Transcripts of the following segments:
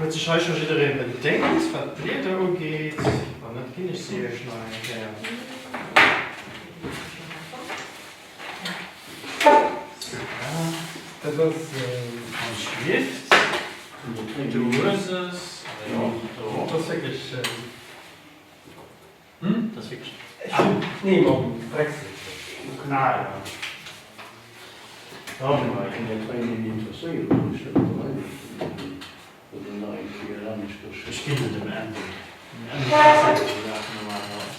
Huet sech hei scho jiddereen bedéngt, wat d'Blieder ugeet? Wann net, ginn ech se iech nach eng Kéier. Dat ass An Schrift. Du hues es. Jo, do. Dat ass wierklech. Hm? Dat ass wierklech. Ech hunn, nee, mam Brexit. Ah jo. Dann. Ech ginn se dem Andy. Den Andy interesséiert sech fir Saachen normalerweis.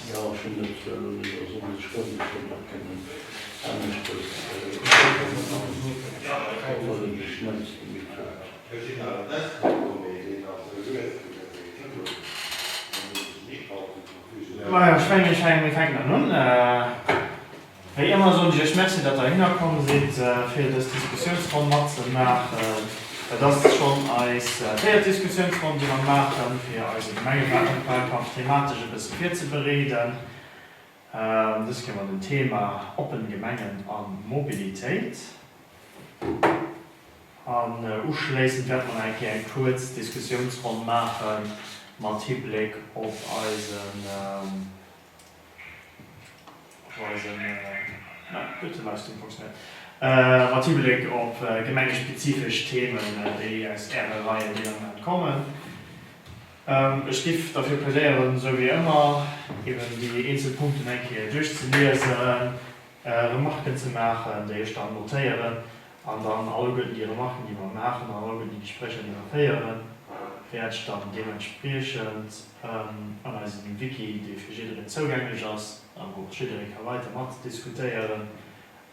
Majo, ech mengen, ech mengen, mir fänken dann un. Wéi ëmmer soen ech Iech Merci, datt Der heihinner komm sidd, fir dës Diskussiounsronn matzemaachen. Et ass schonn eis véiert Diskussiounsronn, déi mer maachen, fir eise Gemengewahlkampf thematesch e bësse virzebereeden. Dës Kéier mat dem Thema Oppen Gemengen a Mobilitéit. An uschléissend wäerte mer nach eng Kéier eng kuerz Diskussiounsronn maache mat Hibléck op eisen, op eisen, na, huet de Livestream funktionéiert, mat Hibléck op gemengespezifesch Themen, déi aus Äre Reien deen Ament kommen. Ech giff derfir plädéieren, esou wéi ëmmer, eben déi eenzel Punkten eng Kéier duerchzeliesen, Remarken ze maachen, déi ech dann notéieren, an dann alleguerten déi Remarken, déi mer maachen, an alleguerten déi Gespréicher, déi mer féieren, wäert ech dann deementspriechend an eisem Wiki, dee fir jiddereen zougänglech ass a wou och jidderee ka weider matdiskutéieren,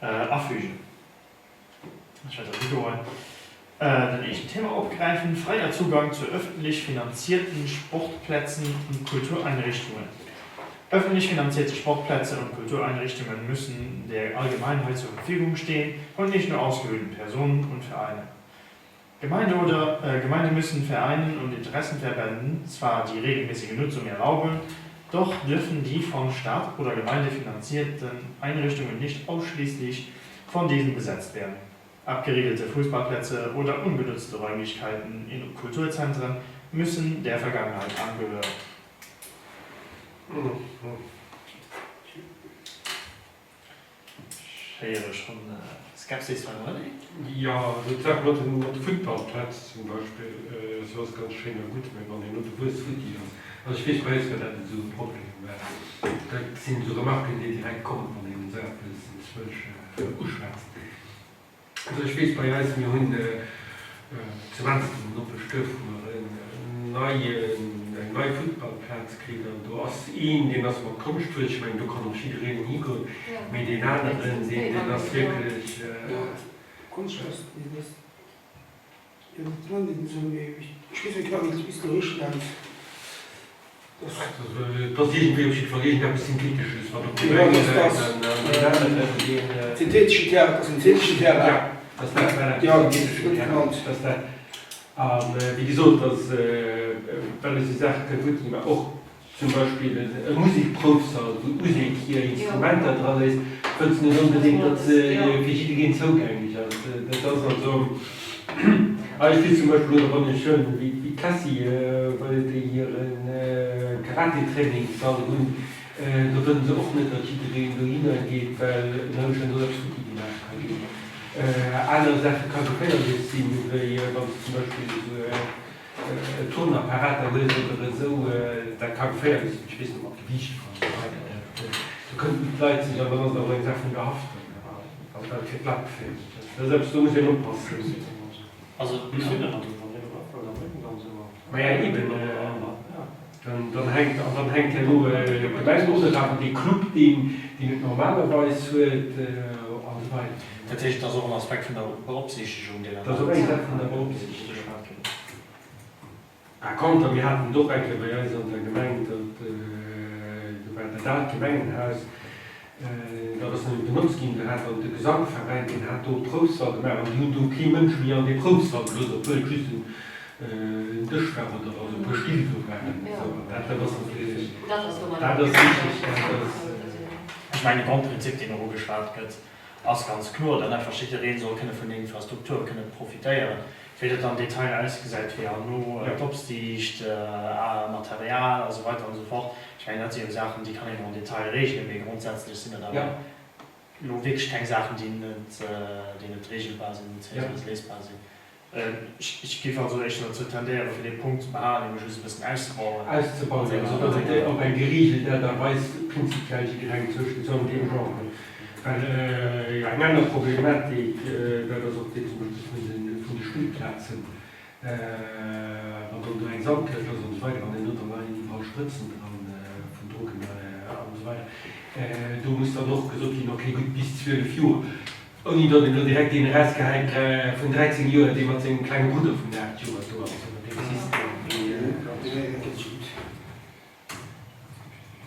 afügen. Ech wäert dann ugoen, den éischten Thema opgräifen, Freier Zugang zu öffentlich finanzierten Sportplätzen und Kultureinrichtungen. Öffentlich finanzierte Sportplätze und Kultureinrichtungen müssen der Allgemeinheit zur Verfügung stehen und nicht nur ausgewählten Personen und Vereinen. Gemeinde oder Gemeinde müssen Vereinen und Interessenverbänden zwar die regelmäßige Nutzung erlauben, doch dürfen die von Staat oder Gemeinde finanzierten Einrichtungen nicht ausschließlich von diesen besetzt werden. Abgeriegelte Fußballplätze oder ungenutzte Räumlichkeiten in Kulturzentren müssen der Vergangenheit angehören. Ech héiere schonn Skepsis beim René. Jo, also d'Saach mat de Futtballplätz zum Beispill, esou ass ganz schéin a gutt, mä wann herno de Wuess futti ass, also ech weess, bei eis war dat esou e Problem, dat sinn esou Remarken, déi direkt kommen, wann een esou eppes enzwousch uschwätzt. Also ech weess bei eis, mir hunn zu Menster um Noppeschduerf hu mer en neien, eng nei Futtballplaz kritt an do ass een, deen ass mat Konschtwuess, ech mengen do kann och jiddereen higoen, mee deen aneren, deen, deen ass wierklech. Konschtgras, deen ass jo net dran, deen esou, ech weess net genau wéi s de richteg nenns. Et ass iergendwéi op jiddwer Fall iergendeppes Synthetesches, wat op de Gemenge läit. An deen aneren, deen. Syntheteschen Terrain, et ass syntheteschen Terrain. Jo, dat ass dat, voilà, syntheteschen Terrain, dat ass dat. A wéi gesot, dass, well esou Saache kënne gutt ginn, mä och zum Beispill e Musekproufsall, wou d'Musek hir Instrumenter dra léisst, wëlls net onbedéngt, datt se fir jiddereen zougänglech ass. Dat ass also. Ah, ech weess zum Beispill, oder wann ech hören, wéi d'Tessy, well déi hire Karate-Trainingssall hunn, do wëllen se och net, datt jiddereen dohinner geet, well ënner Ëmstänn do eppes futti gemaach ka ginn. Aner Saache ka geféierlech sinn, wéi wann s de zum Beispill esou Turnapparater hues oder esou, dat ka geféierlech sinn, ech weess net, mat Gewiichter an esou weider, dat, do kënnten d'Leit sech, an dann ass et awer och eng Saach vun der Haftung, wann dat fir d'Leit geféierlech ass. Dat ass eppes, do muss een oppassen. Also wann dir drop wëllt am Récken, dann si mer. Maja eben, dann hänkt, an dann hänkt herno d'Gemeng oder awer dee Club, deen deen et normalerweis huet, an esou weider. Dat heescht, et ass och en Aspekt vun der Beropsiichtegung, deen an Dat ass och eng Saach vun der Beropsiichtegung. Par contre, mir haten et och eng Kéier bei eis an der Gemeng, datt, do war dat aalt Gemengenhaus, dat ass net méi benotzt ginn, do hat dann de Gesankveräin, deen hat do e Proufsall gemaach an déi hunn do kee Mënsch méi an dee Proufsall gelooss, obwuel et just en Dësch war oder also e puer Still do waren. Esou, an dat, dat ass natierlech, dat ass richteg, dat ass. Ech mengen, de Grondprinzip, deen och ugeschwat gëtt. Ass ganz kloer, datt einfach jidderee soll kënne vun der Infrastruktur kënne profitéieren. Wéi dat am Detail ausgesäit, wéi herno d'Opsiicht, Material a sou weider an esou fort, ech mengen, dat si jo Saachen, déi kann een am Detail regelen, mee grondsätzlech sinn dat awer elo wierklech keng Saachen, déi net, déi net regelbar sinn, beziéungsweis léisbar sinn. Ech géif also éischter dozou tendéieren, fir dee Punkt ze behalen, dee just e bëssen auszebauen. Auszebauen, also datt et op eng gereegelt Aart a Weis prinzipiell jidderengem zoustëmmt, sou an deem Genre. Well jo eng aner Problematik, dat ass och déi zum Beispill vun de Spillplazen, wann dann do eng Sandkëscht ass an esou weider, wann een do dann iwwerall Sprëtzen dran vun Drogen an esou weider, do muss dann och gesot ginn, okay gutt, bis 12 Joer. Ouni datt een elo direkt deen erausgehäit vun 13 Joer, dee mat sengem klenge Brudder vun 8 Joer do ass, ënner deem System, dee.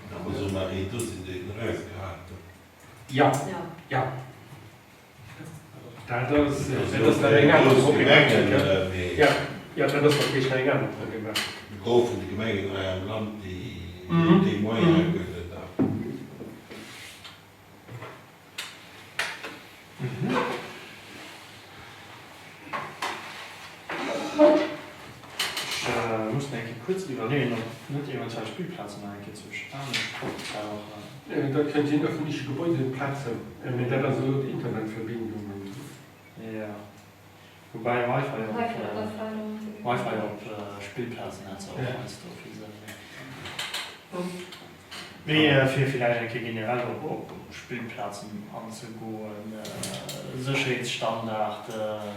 Da muss och nach een do sinn, deen erausgehat gëtt. Jo, jo. Dat ass, dat ass dann eng aner Problematik. Jo, jo, dat ass natierlech nach eng aner Problematik. De Gros vun de Gemengen hei am Land, déi hunn déi Moyene guer net. Ech muss mir eng Kéier kuerz iwwerleeën, ob net eventuell Spillplazen nach eng Kéier zu anescht optauchen. Dat kënnt sinn, öffentliche Gebäude, Plazen, mee dat ass elo d'Internetverbindung. Jo, woubäi Wi-Fi op Wi-Fi op Spillplazen hätt se och heiansdo vill Sënn. Mee fir villäicht eng Kéier generell op Spillplazen anzegoen, Sécherheetsstandarden,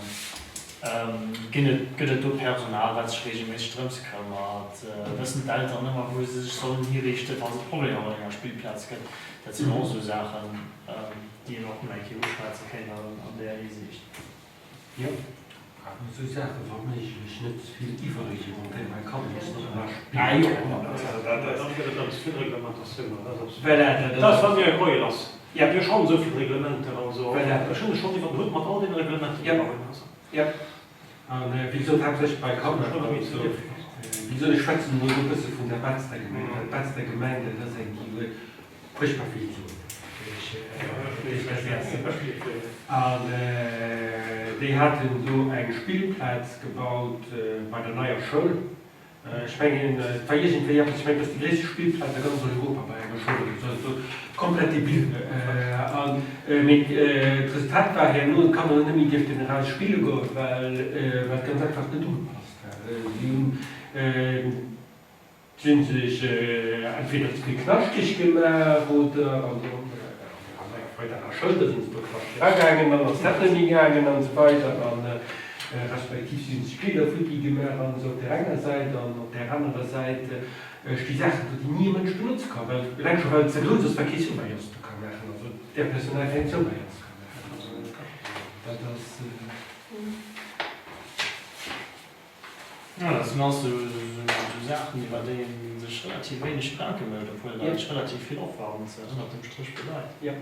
ginn et, gëtt et do Personal, wat sech reegelméisseg drëms këmmert? Wëssen d'Elteren ëmmer, wou se sech sollen hiriichten, falls et Problemer mat enger Spillplaz gëtt? Dat sinn och esou Saachen, déi een och nach eng Kéier uschwätze kéint an där Hisiicht. Jo, awer esou Saache wa méiglech net ze vill iwwerreglementéieren, well Kanner mussen och nach spillen kënnen. Dann gëtt et erëm ze vill Reglementatioun an dat ass Voilà, dat ass wat mir e ass. Mir hu schonn esou vill Reglementer an esou. Voilà. Ech hunn schonn iwwer den Hutt mat all deene Reglementer, déi mer hunn. Also. Jo, an wéi gesot, haaptsächlech bei Kanner. Also, wéi gesot, ech schwätzen elo e bësse vun der Betzder Gemeng, well d'Betzder Gemeng, dat ass eng, déi huet Fuerchtbar vill Suen. An déi haten do eng Spillplaz gebaut bei der neier Schoul. Ech mengen, et war iergendwéi eppes, ech mengen, et ass déi gréisste Spillplaz a ganz Europa bei enger Schoul oder esou. Also komplett debil. An, mee d'Resultat war herno, d'Kanner hunn net méi dierften eraus spille goen, well et ganz einfach net ugepasst war. Si hunn. Si hunn sech entweder ze vill knaschteg gemaach oder also bei der Schoul, da sinn se do knaschteg eragaangen, dann ass dat net méi gaangen an esou weider an respektiv si hunn sech Kleeder futti gemaach an esou op där enger Säit an op där anerer Säit sti Saachen do, déi ni e Mënsch benotze ka well eleng scho well et ze grouss ass, well kee Surveillance do ka maachen, also där Personal keng Surveillance ka maachen. Also dat ass. Jo, dat sinn alles esou Saachen, iwwer déi ee sech relativ wéineg Gedanke mécht, obwuel et eigentlech relativ vill Opwand ënnert dem Stréch bedeit. Jo.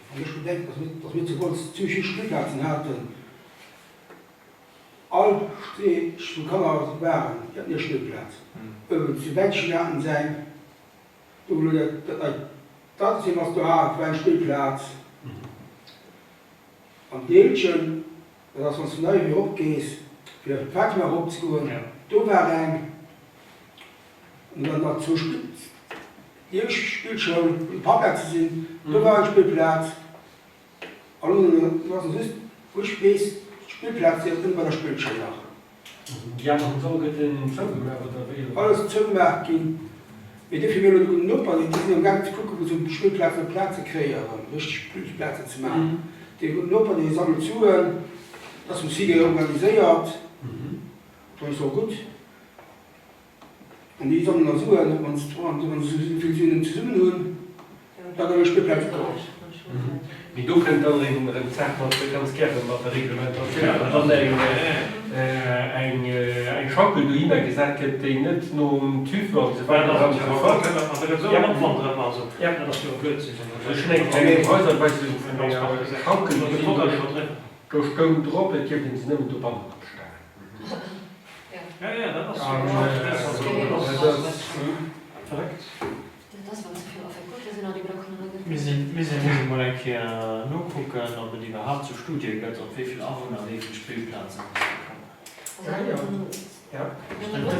Wann ech bedenken, dass mir zu Wolz zimmlech vill Spillplazen haten, all Streech wou Kanner waren, déi haten hir Spillplaz. Uewen zu Wäitchen haten se eng, do wou elo dat neit Altersheem ass, do war eng Spillplaz. Am Deelchen. Dat ass, wann s de Neiwee erop gees, fir op d'Fatima erop ze goen, do war eng, an dann nach zwou Spill, déi éischt Spillschoul, wou de Parkplaze sinn, do war eng Spillplaz. An elo ass just, wou ech weess, d'Spillplaz, déi ass ënne bei der Spillschoul nach. Déi aner hunn se alleguerten zougemaach, oder wéi? Alles zougemaach ginn. Mee dofir mir elo de gudden Noper, déi sinn am gaangen ze kucken, wou se Spillplazen op Plaze kréien, erëm richteg Spillplazen ze maachen. Dee gudden Noper, dee sammelt Suen, dat ass vum SIGE organiséiert, dat ass och gutt. An déi sammelen da Suen, wann se esou vill Suen zesummen hunn, da gëtt eng Spillplaz gebaut. Mee do kënnt dann erëm d'Saach mat ganz gäre mat der Reglementatioun, well wann eng Schaukel dohinner gesat gëtt, déi net nom TÜV an esou weider an esou fort. Ech hunn eng Kéier häuserweis vun enger Schaukel gesinn, do stoung drop, et dierft een se nëmmen dobannen opstellen. Mir sinn, mir sinn, muss emol eng Kéier nokucken. iwwerhaapt sou Studie gëtt, op wéi vill Awunner wéi vill Spillplaze musse kommen.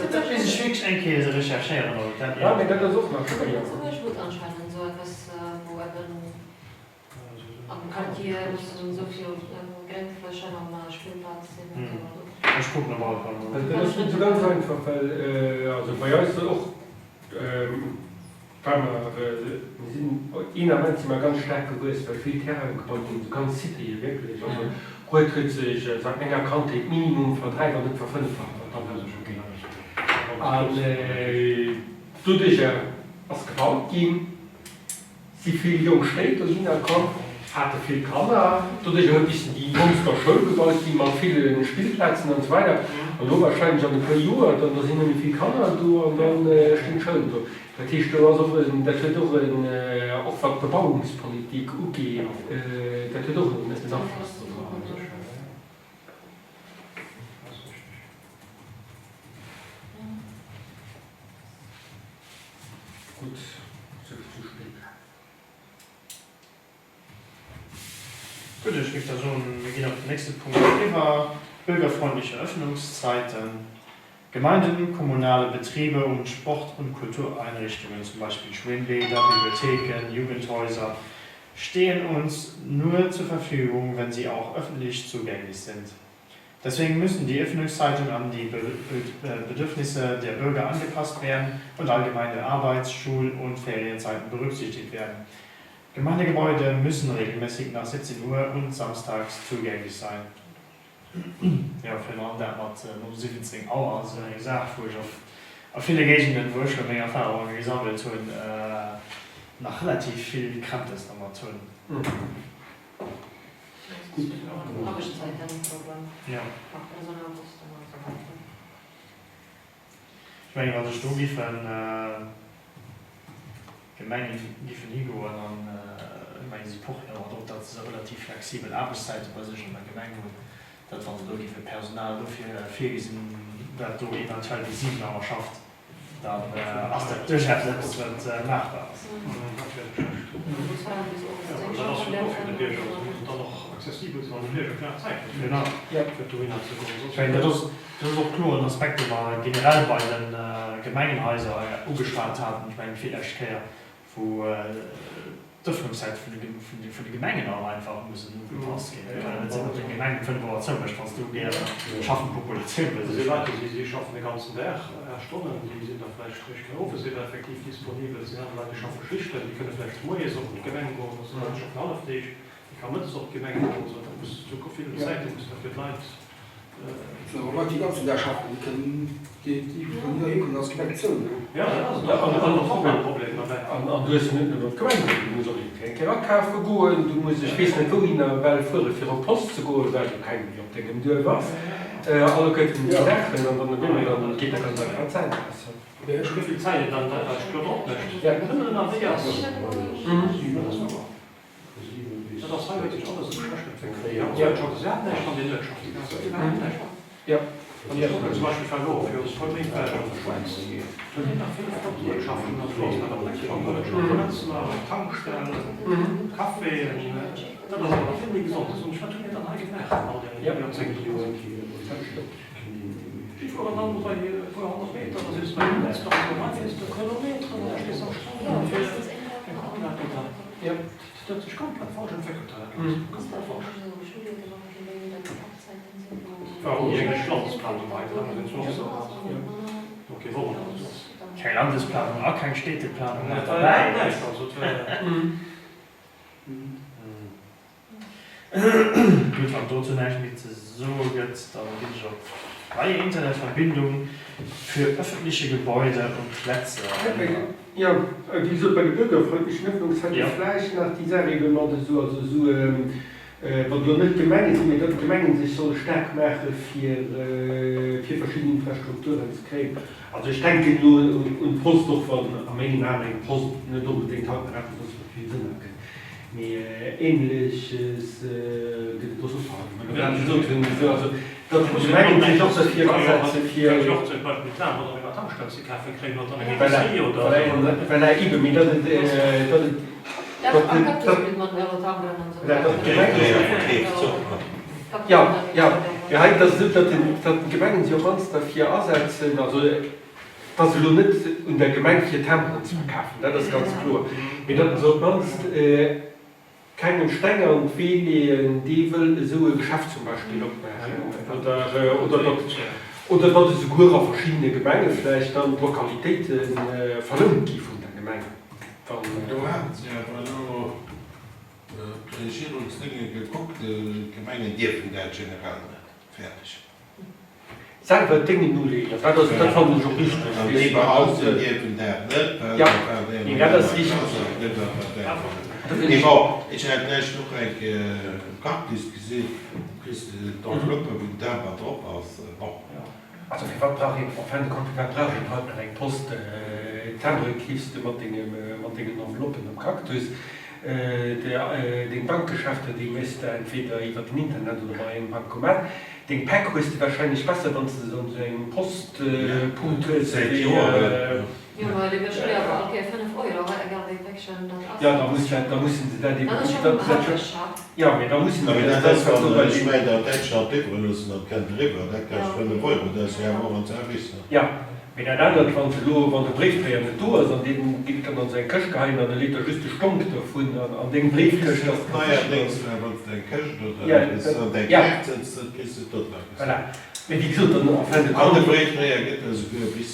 Dat misst ech wierklech eng Kéier recherchéieren, ob et dat iwwerhaapt. Jo, mee dat ass och nach schwéier. Lëtzebuerg huet anscheinend esou eppes, wou eben am Quartier mussen esou vill Gréngflächen an Spillplaz sinn an esou weider. Ech kucken op alle Fall mol. Dat ass net esou ganz einfach, well also bei eis och Well mer, mir sinn, een Ament si mer ganz staark gewuess, well vill Terrainen gebaut ginn, esou ganz Citéë wierklech. Also Rued huet sech säit menger Kandheet minimum verdräi wann net verfënneffacht, wat d'Awunner ugeet. An doduercher ass gebaut ginn. Si vill jonk Stéit dohinner komm, hate vill Kanner. Doduercher huet missen déi Monster Schoul gebaut ginn, mat ville Spillplazen an esou weider. An elo wahrscheinlech an e puer Joer, dann da sinn net méi vill Kanner do an da stinn d'Schoulen do. Dat heescht, do ass och en, dat huet och en, och wat d'Bebauungspolitik ugeet, dat huet och en Afloss do dran. Gutt, sou zu spéit. Gutt, ech géif da soen, mir ginn op den nächste Punkt iwwer, Bürgerfreundliche Öffnungszeiten, Gemeinden, kommunale Betriebe und Sport und Kultureinrichtungen, zum Beispiel Schwimmbäder, Bibliotheken, Jugendhäuser, stehen uns nur zur Verfügung, wenn sie auch öffentlich zugänglich sind. Deswegen müssen die Öffnungszeiten an die Bedürfnisse der Bürger angepasst werden und allgemeine Arbeits-, Schul- und Ferienzeiten berücksichtigt werden. Gemeindegebäude müssen regelmäßig nach 17 Uhr und samstags zugänglich sein. Jo, virun allem dat mat no 17 Auer ass esou eng Saach, wou ech a ville Géigenden, wou ech scho meng Erfahrunge gesammelt hunn, nach relativ vill Krämpes dermat hunn. Ech mengen, wa sech do giffen Gemengen giffen higoen an, ech mengen, si pochen jo och drop, datt se relativ flexibel Aarbechtszäite bei sech an der Gemeng hunn, datt wa se do giffe Personal dofir virgesinn, dat do eventuell bis 7 Auer schafft, Dann ass dat duerchaus eppes, wat maachbar ass. Genau. Ech mengen, dat ass, dat ass och kloer en Aspekt, dee mer generell bei de Gemengenhaiser ugeschwat haten, ech mengen, d'virlescht Kéier, wou d'Ëffnungszäite vun de Gemengen och einfach mussen ugepasst ginn. Et kann jo net sinn, datt eng Gemeng um 5 Auer zoumécht, wann s du gär schaffend Populatioun wëlls. Et si Leit, déi schaffen de ganzen Dag, 8 Stonnen, déi sinn da vläicht réischt den Owes iwwer effektiv disponibel. Et sinn aner Leit, déi schaffe Schichten, déi kënne vläicht moies op d'Gemeng goen, et sinn Leit, déi schaffen Hallefdeeg, déi ka mëttes op d'Gemeng goen. Also dat muss, do vill Zäite muss da fir d'Leit. Et sinn awer Leit, déi de ganzen Dag schaffen, déi kënnen, déi vun dohi kommen, da ass d'Gemeng zou, ne? Jo, dat ass et och. Dat ass och e Problem derbäi. An du hues net nëmmen d'Gemeng, du muss och eng Kéier akafe goen, du muss ech weess net wouhinner well fuere fir op d'Post ze goen, well do keng méi op dengem Duerf ass. Alleguerten déi Saachen an dann op eemol dann geet der ganz einfach d'Zäit aus. Wéi vill Zäit et dann deelweis Claude opmécht, nëmmen ënnerwee ass. Dat ass hei huet sech alles esou schlecht entwéckelt. Déi ganz Uertschaften, se haten näischt an den Uertschaften, déi haten iwwerhaapt näischt. Wann ech kucken, zum Beispill war elo och virun e puer Méint war ech an der Schwäiz, do sinn nach vill flott Uertschaften, also do ass nach e Bäcker, do huet scho Metzler, Tankstellen, Caféen, dat ass awer vill méi gesond. Da soen ech, wat hu mir dann hei gemaach an all deene Joerzéngten? Déi fueren dann bei e puer 100 Meter, da si se bei engem Metzler an esou, hei fees de Kilometeren an da stees de am Stau fir eng Coca oder. Jo, dat huet sech komplett falsch entwéckelt hei dat Land. Komplett falsch. War och ni eng Landesplanung hei, dat muss een zwar och soen. Donc kee Wonner, datt et esou ass. Keng Landesplanung a keng Städteplanung mat derbäi. Näischt, also et war. Gutt, wann dozou näischt méi ze soe gëtt, da ginn ech op Freie Internetverbindung für öffentliche Gebäude und Plätze eriwwer. Jo, wéi gesot, bei de bürgerfreundlichen Öffnungszeiten vläicht nach déi Saach ebe mat esou, also esou, wann elo net d'Gemenge sinn, mee datt d'Gemengen sech solle staark maache fir fir verschidden Infrastrukturen ze kréien. Also ech denken elo un d'Post, och wann a mengen Aen eng Post net onbedéngt haut nach eppes ass, wat vill Sënn ergëtt. Mee Ähnleches gëtt et och soss nach. Mä wat ech gesot hunn, esou, also datt d'Gemengen sech och derfir asetze fir. Voilà, voilà, eben, mee datt et, datt et. Jo, jo, mee hei, et ass esou, datt d'Gemengen sech op d'mannst derfir asetzen, also et ass elo net un der Gemeng fir Timberen ze verkafen, dat ass ganz kloer, mee datt se op d'mannst kengem Steng an d'Wee leeën, dee wëll esou e Geschäft zum Beispill opmaachen oder datt oder datt esouguer a verschiddene Gemenge vläicht dann d'Lokalitéite verlount gi vun der Gemeng. Do haten se awer elo d'Regierungsdénge gekuckt, d'Gemengen dierfen dat generell net. Fäerdeg. Selwer d'Déngen uleeën, dat ass, dat fannen ech och richteg. An déi Beamten dierfen dat net, well Jo, dat war nee, dat ass richteg. Mee bon, ech hat d'lescht och eng Kéier um Cactus gesinn, do kriss de d'Enveloppe wou den Timber drop ass. Bon. Also firwat brauch een, en fin de compte, firwat brauch een haut nach eng Post? Timbere keefs de mat dengem, mat dengen Enveloppen am Cactus. Deng Bankgeschäfter, déi méchs de entweder iwwer den Internet oder bei engem Bancomat. Deng Päck hues de wahrscheinlech besser, wann s de se an esou engem Postpunkt hues Säit Joeren. wéi. Jo, ma déi bezuele jo awer all Kéier 5 Euro, egal wéi Päckchen dat ass. Jo, da muss dat, da mussen se dat eben, Dat ass schonn dat happeg, ha? Jo, mee da mussen Jo, se mee dat dat ass, einfach wann do bei ech den. mäin an Däitschland liwwere loossen, dann kënnt eriwwer, dat kascht 5 Euro, dat ass jo awer och en Service, ne? Jo, mee dat anert, wann se elo, wann de Bréifdréier net do ass an deen geet dann an seng Këscht geheien an e leet der just de Stonk dervun an an deng Bréifkëscht ass. Neierdéngs, wann s de eng Këscht oder Ja, eppes an däi ja. Kaart sëtzt, dann kriss de et och nach gesot. Voilà. Mee wéi gesot, dann en fin de An de compte. Bréifdréier gëtt der esouguer bis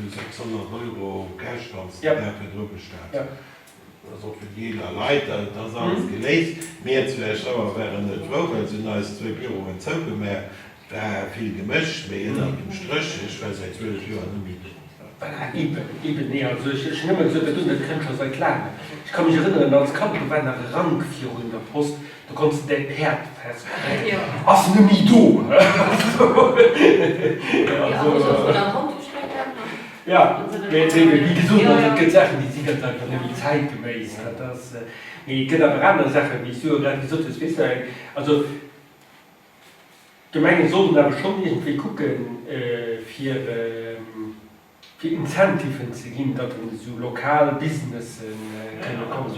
600 Euro Cash, wann s de Ja. dat virdru bestells. Ja. Dat ass och fir déi eeler Leit, dat ass alles geléist. Mir zu Esch-Sauer waren net frou, well se hunn eis zwéi Büroen zougemaach. Et war vill Gemécht, mee ënnert dem Stréch, ech war säit 12 Joer net méi do. Voilà, eben, eben, nee, also ech hunn ëmmer gesot, dat doen, dat kënnt scho säit laangem. Ech ka mech erënneren, als Kand, do war nach e Rank virun der Post, do konns de däi Päerd festbréngen. Ass net méi do, he? Jo, mee wéi gesot, also et gëtt Saachen, déi si ganz einfach net méi zäitgeméiss. Dat ass, mee et gëtt awer aner Saachen, wéi s du jo grad gesot hues, weess de, also d'Gemengen sollten awer schonn iergendwéi kucken, fir fir Incentiven ze ginn, datt esou lokal Businesse kënne kommen.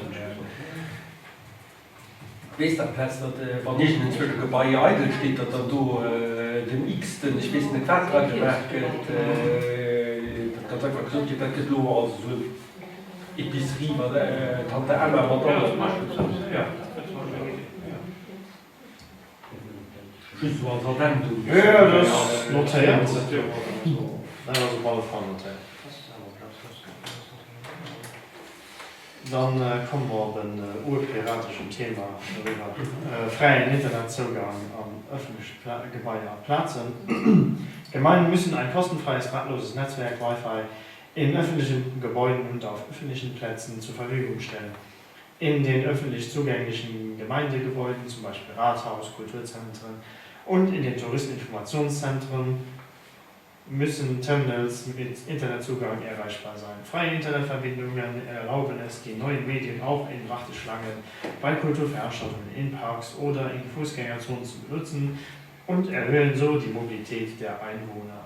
Weess dat Plaz, datt wann iergend enzwousch e Gebai eidel steet, datt dann do den x-ten, ech weess net wat, dra gemaach gëtt, datt ganz einfach gesot gëtt, dat gëtt elo als esou Epicerie mat Tante Emma mat allem. Just esou als Addendum. Jo, jo, dat ass notéiert. Dat ass op alle Fall notéiert. Dann komme mer op en urpirateschen Thema eriwwer, fräien Internetzougang an ëffentleche Gebaier a Plazen. Gemeinden müssen ein kostenfreies drahtloses Netzwerk, Wi-Fi, in öffentlichen Gebäuden und auf öffentlichen Plätzen zur Verfügung stellen. In den öffentlich zugänglichen Gemeindegebäuden, zum Beispiel Rathaus, Kulturzentren, und in den Touristeninformationszentren müssen Terminals mit Internetzugang erreichbar sein. Freie Internetverbindungen erlauben es, die neuen Medien auch in Warteschlangen, bei Kulturveranstaltungen in Parks oder in Fußgängerzonen zu benutzen und erhöhen so die Mobilität der Einwohner.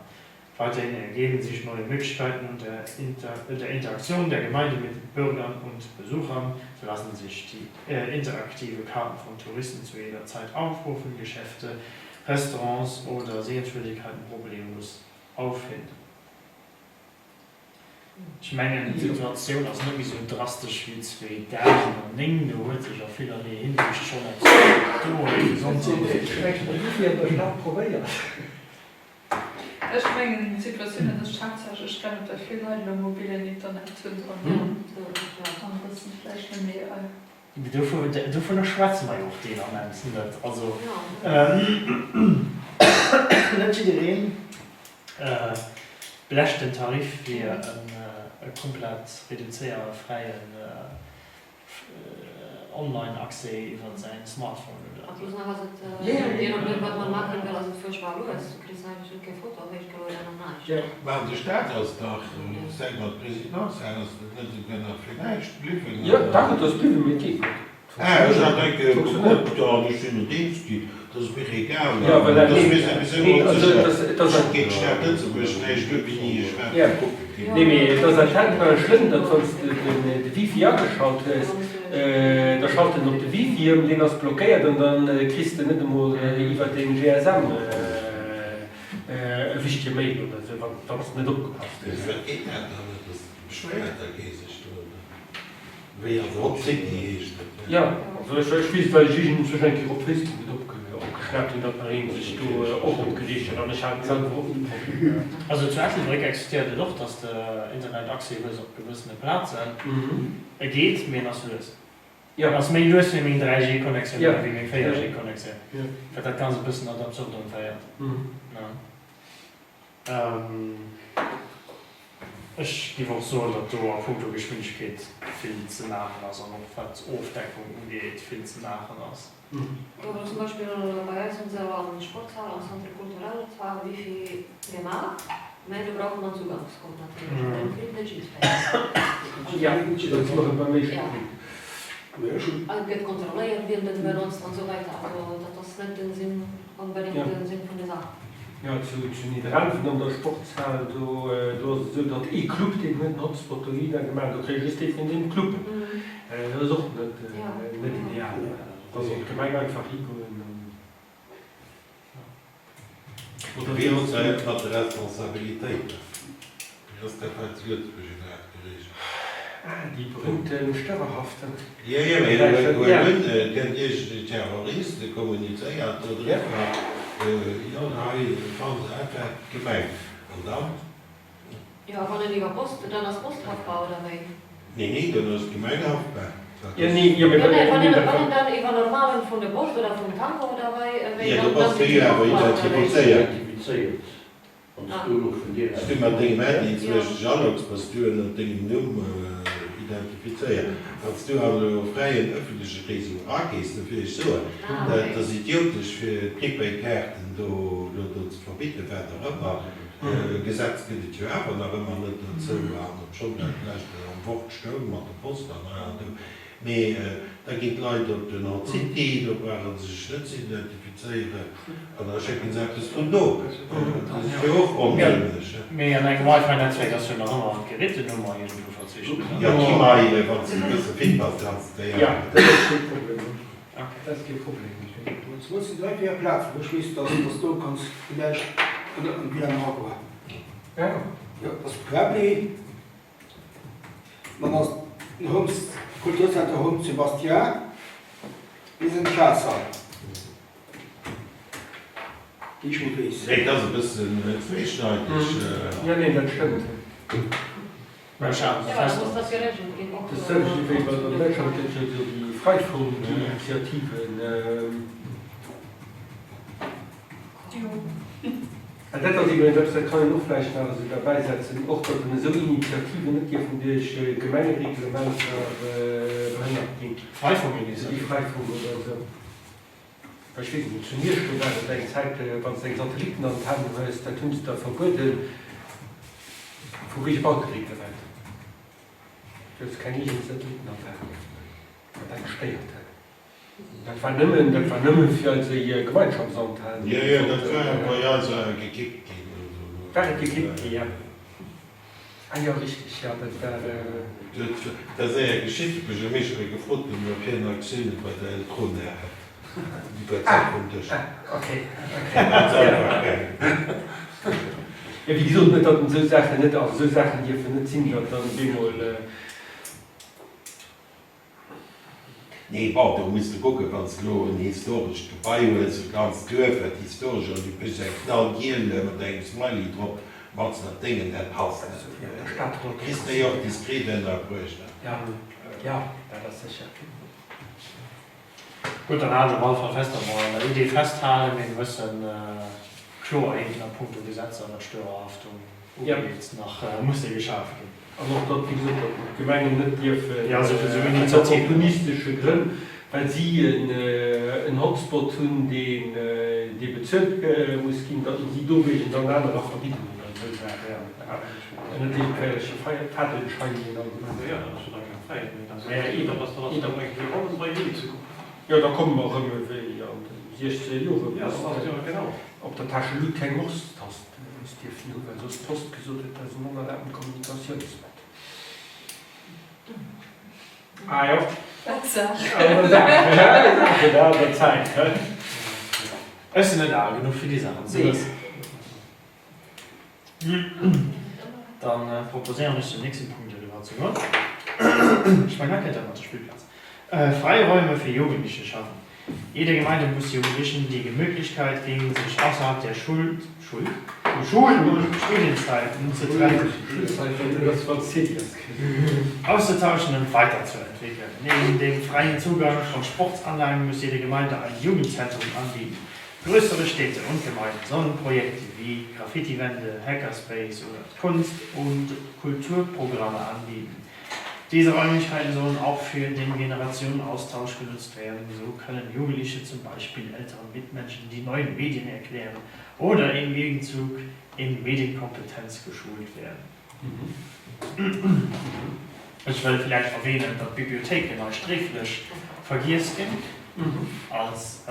Weiterhin ergeben sich neue Möglichkeiten und der, Inter der Interaktion der Gemeinde mit Bürgern und Besuchern. So lassen sich die äh, interaktive Karten von Touristen zu jeder Zeit aufrufen, Geschäfte, Restaurants oder Sehenswürdigkeiten problemlos auffinden. Ech mengen, d'Situatioun ass net méi sou drastesch wéi 2009. Do huet sech a villerlee Hinsicht schonn eppes gedoen. Gesondheet. Ech mengen, d'Situatioun, dat ass haaptsächlech dat, datt vill Leit elo mobilen Internet hunn an e bëssen vläicht net méi. Dovunner schwätze mer jo och deen Ament net. Also net jiddereen blecht den Tarif fir e komplett reduzéier fräien Online-Accès iwwer säin Smartphone oder esou. Plus nach ass et, je nodeem wat man maachen wëll, ass et fuerchtbar lues. Du kriss eigentlech net keng Foto héichgelueden an näischt. Mä de Staat ass dach, säit mer d'Presidence hat, ass et net esouguer nach fir näischt bliwwen, Jo, dach, et ass bliwwen, mee et geet net. Ah, ech hat eng Kéier gekuckt an ech sinn net eens ginn. Dat ass mir egal. Jo, voilà, Dat ass nee, mir souwisou nee, also onsécher. et ass, et ass Ech geet d'Stad Lëtzebuerg näischt un, wéini ech wat Ja, kucke ginn. nee, mee et ass anscheinend nach schlëmm, datt wann s de den, de Wifi ageschalt hues. Da schalt en op de Wifi ëm, deen ass blockéiert an dann kriss de net emol iwwer deng GSM e wichtege Mail oder esou, wann s de net opgepasst hues. Wat geet dat dann net? Beschwéiert da kee sech do oder wéi? Also Hot City heescht et, jo. Jo, also ech weess, well ech iergendwou eng Kéier op Facebook et opgeschnaapt hunn, datt nach een sech do och opgereegt huet an ech hat selwer och de Problem. Also zu Ettelbréck existéiert et och, dass de Internetaccès hues op gewëssene Plazen. E geet, mee en ass lues. En ass méi lues wéi meng 3G Connectioun oder wéi meng 4G Connectioun, wat dat Ganzt e bëssen ad absurdum féiert. Ech géif och soen, datt do a puncto Geschwindegkeet vill ze maachen ass an och wat d'Ofdeckung ugeet vill ze maachen ass. Do war zum Beispill bei eis hunn se an Sportshal am Centre culturel zwar Wifi gemaach, mä do brauch man Zugangscode natierlech, den kritt net jiddwereen. An et gëtt kontrolléiert wien den benotzt an esou weider. Also dat ass net den Sinn, onbedéngt den Sinn vun der Saach. Jo, zu Nidderaanwen an der Sportshal, do do ass et esou, datt ee Club, deen huet den Hotspot dohinner gemaach, do kréie just déi vun deem Club. Dat ass och net net ideal. Da soll d'Gemeng einfach higoen an. Oder wéi ass dat mat de Responsabilitéiten? Wéi ass dat hei zu Lëtzebuerg iwwerhaapt gereegelt? Ah, déi berühmte Störerhaftung. Jo, jo, mee huel un, et kënnt iergend en Terrorist, e kommunizéiert do driwwer, jo, hei fannt Der dat, dat d'Gemeng. An dann? Jo, a wann en iwwer Post, dann ass d'Post haftbar, oder wéi? Nee, nee, dann ass d'Gemeng haftbar. Dat Jo, ass. nee, jo, mee Jo, nee, wann nee, en, dat wann war. en dann iwwer normalen vun der Post oder vum Tango oder wei, wéi, Jo, do dann, dann bass du sinn jo si awer haftbar, oder wéi? identifizéiert. Identifizéiert, wann s du elo vun dir S aus. du mat dengem Handy Jo. zwësch alogs, bass du ënnert dengem Numm identifizéiert. Wann s du an e fräien ëffentleche Réseau eragees, da wéll ech soen, Ah, dat okay. ass idiotesch fir d'Prepaid-Kaarten do elo do ze verbidden, wat och ëmmer. Gesetz gëtt et jo awer nach ëmmer net dozou, an obschonn dat vläicht am Wort stoung mat der Post an hei an do, mee da ginn d'Leit op den Hot City, do brauche se sech net ze identifizéieren an da schécke se eppes vun do. Dat ass jo och onsënneg. Mee an engem Wi-Fi-Netzwerk ass jo nach ëmmer d'Gerätenummer iergendwou verzeechent, oder? Jo, d'E-Mail, wann s de e bësse fit bass, kanns de déi Jo, awer. dat ass kee Problem. Dat ass kee Problem. Zemools sinn 3, 4 Plazen wou ech weess dass dass do kanns villäicht ënnert dem WLAN eragoen. Ja. Jo, dat ass d'Querblee, dann ass den Homes, Kulturzenter Home Sébastien, bis en d'Schaasshalle, déi ech mol weess. Nee, et ass e bëssen zweeschneideg. Jo, neen, dat stëmmt. Mä ech halen fest, datt. Dat selwecht wéi bei an Däitschland gëtt jo esou déi Freifunkinitiativen. An dat ass iwwregens eppes, dat kann een och vläicht nach esou derbäisetzen, och datt en esou Initiativen net dierfen duerch Gemengereglementer behënnert ginn. Freifunkinitiativen? Déi Freifunk oder esou. Ech weess et net, zu Miersch do war et eng Zäit, wann s de eng Satellitenantenn hues, dat hunn se der verbueden vu wéige Bautereglement. Du hues keng eegen Satellitenantenn dierfen hunn, wat dat gestéiert huet. Dat war nëmmen, dat war nëmme fir eis Gemeinschaftsantenn. Jo, jo, dat war bei eis gekippt ginn. War et gekippt ginn, jo. Ah jo, richteg, jo, dat war. Dat ass éier geschitt, de Buergermeeschter war gefrot ginn, ob hien Aktiounen bei der Eltrona hätt. Déi war d'Saach vum Dësch. Ah, ok, ok. Ganz einfach gaangen. Jo, wéi gesot, net datt esou Saachen net, also esou Saachen dierfen net sinn, datt dann op eemol. Nee, bon, do muss de kucken, wann s de elo en historescht Gebai hues, e ganzt Duerf, wat historesch ass, an du méchs eng knallgiel mat engem Smiley drop, matzen an d'Déngen, dat passt net. Kriss déi och diskret ënnerbruecht. Jo, dat ass sécher. Gutt, dann halen ech op alle Fall fest, datt mer un der Idee festhalen, mee gewëssen Kloerheeten a punkto Gesetzer, wat d'Störerhaftung ugeet, nach musse geschaf ginn. An och datt, wéi gesot, datt d'Gemengen net dierfen aus opportunistesche Grënn, well si en Hotspot hunn, dee bezuelt muss ginn, datt si dowéinst dann anerer verbidden oder esou Saachen. Ënnert iergendwelleche Fadenscheinien allgemeng. Jo, da komme mer erëm ewéi an de siechzeger Joren, wou s de op der Täschelut keng Morse-Tast hues dierfen hunn, well soss d'Post gesot huet, dat ass en onerlaabtent Kommunikatiounsmëttel. Ah jo. Ech sinn net al genuch fir déi Saachen ze wëssen. Dann proposéieren ech zum nächsten Punkt eriwwer ze goen. Ech mengen, da kënnt dat mat der Spillplaz. Freiräume für Jugendliche schaffen. Jede Gemeinde muss Jugendlichen die Möglichkeit geben, sich ausserhalb der Schul Schul Schul und Studienzeiten zu treffen, auszutauschen und weiterzuentwickeln. Neben dem freien Zugang von Sportsanlagen muss jede Gemeinde ein Jugendzentrum anbieten. Größere Städte und Gemeinden sollen Projekte wie Graffitiwände, Hackerspace oder Kunst und Kulturprogramme anbieten. Diese Räumlichkeiten sollen auch für den Generationenaustausch genutzt werden. So können Jugendliche zum Beispiel älteren Mitmenschen die neuen Medien erklären oder im Gegenzug in Medienkompetenz geschult werden. Ech wëll vläicht erwähnen, datt d'Bibliothéiken hei sträflech vergiess ginn als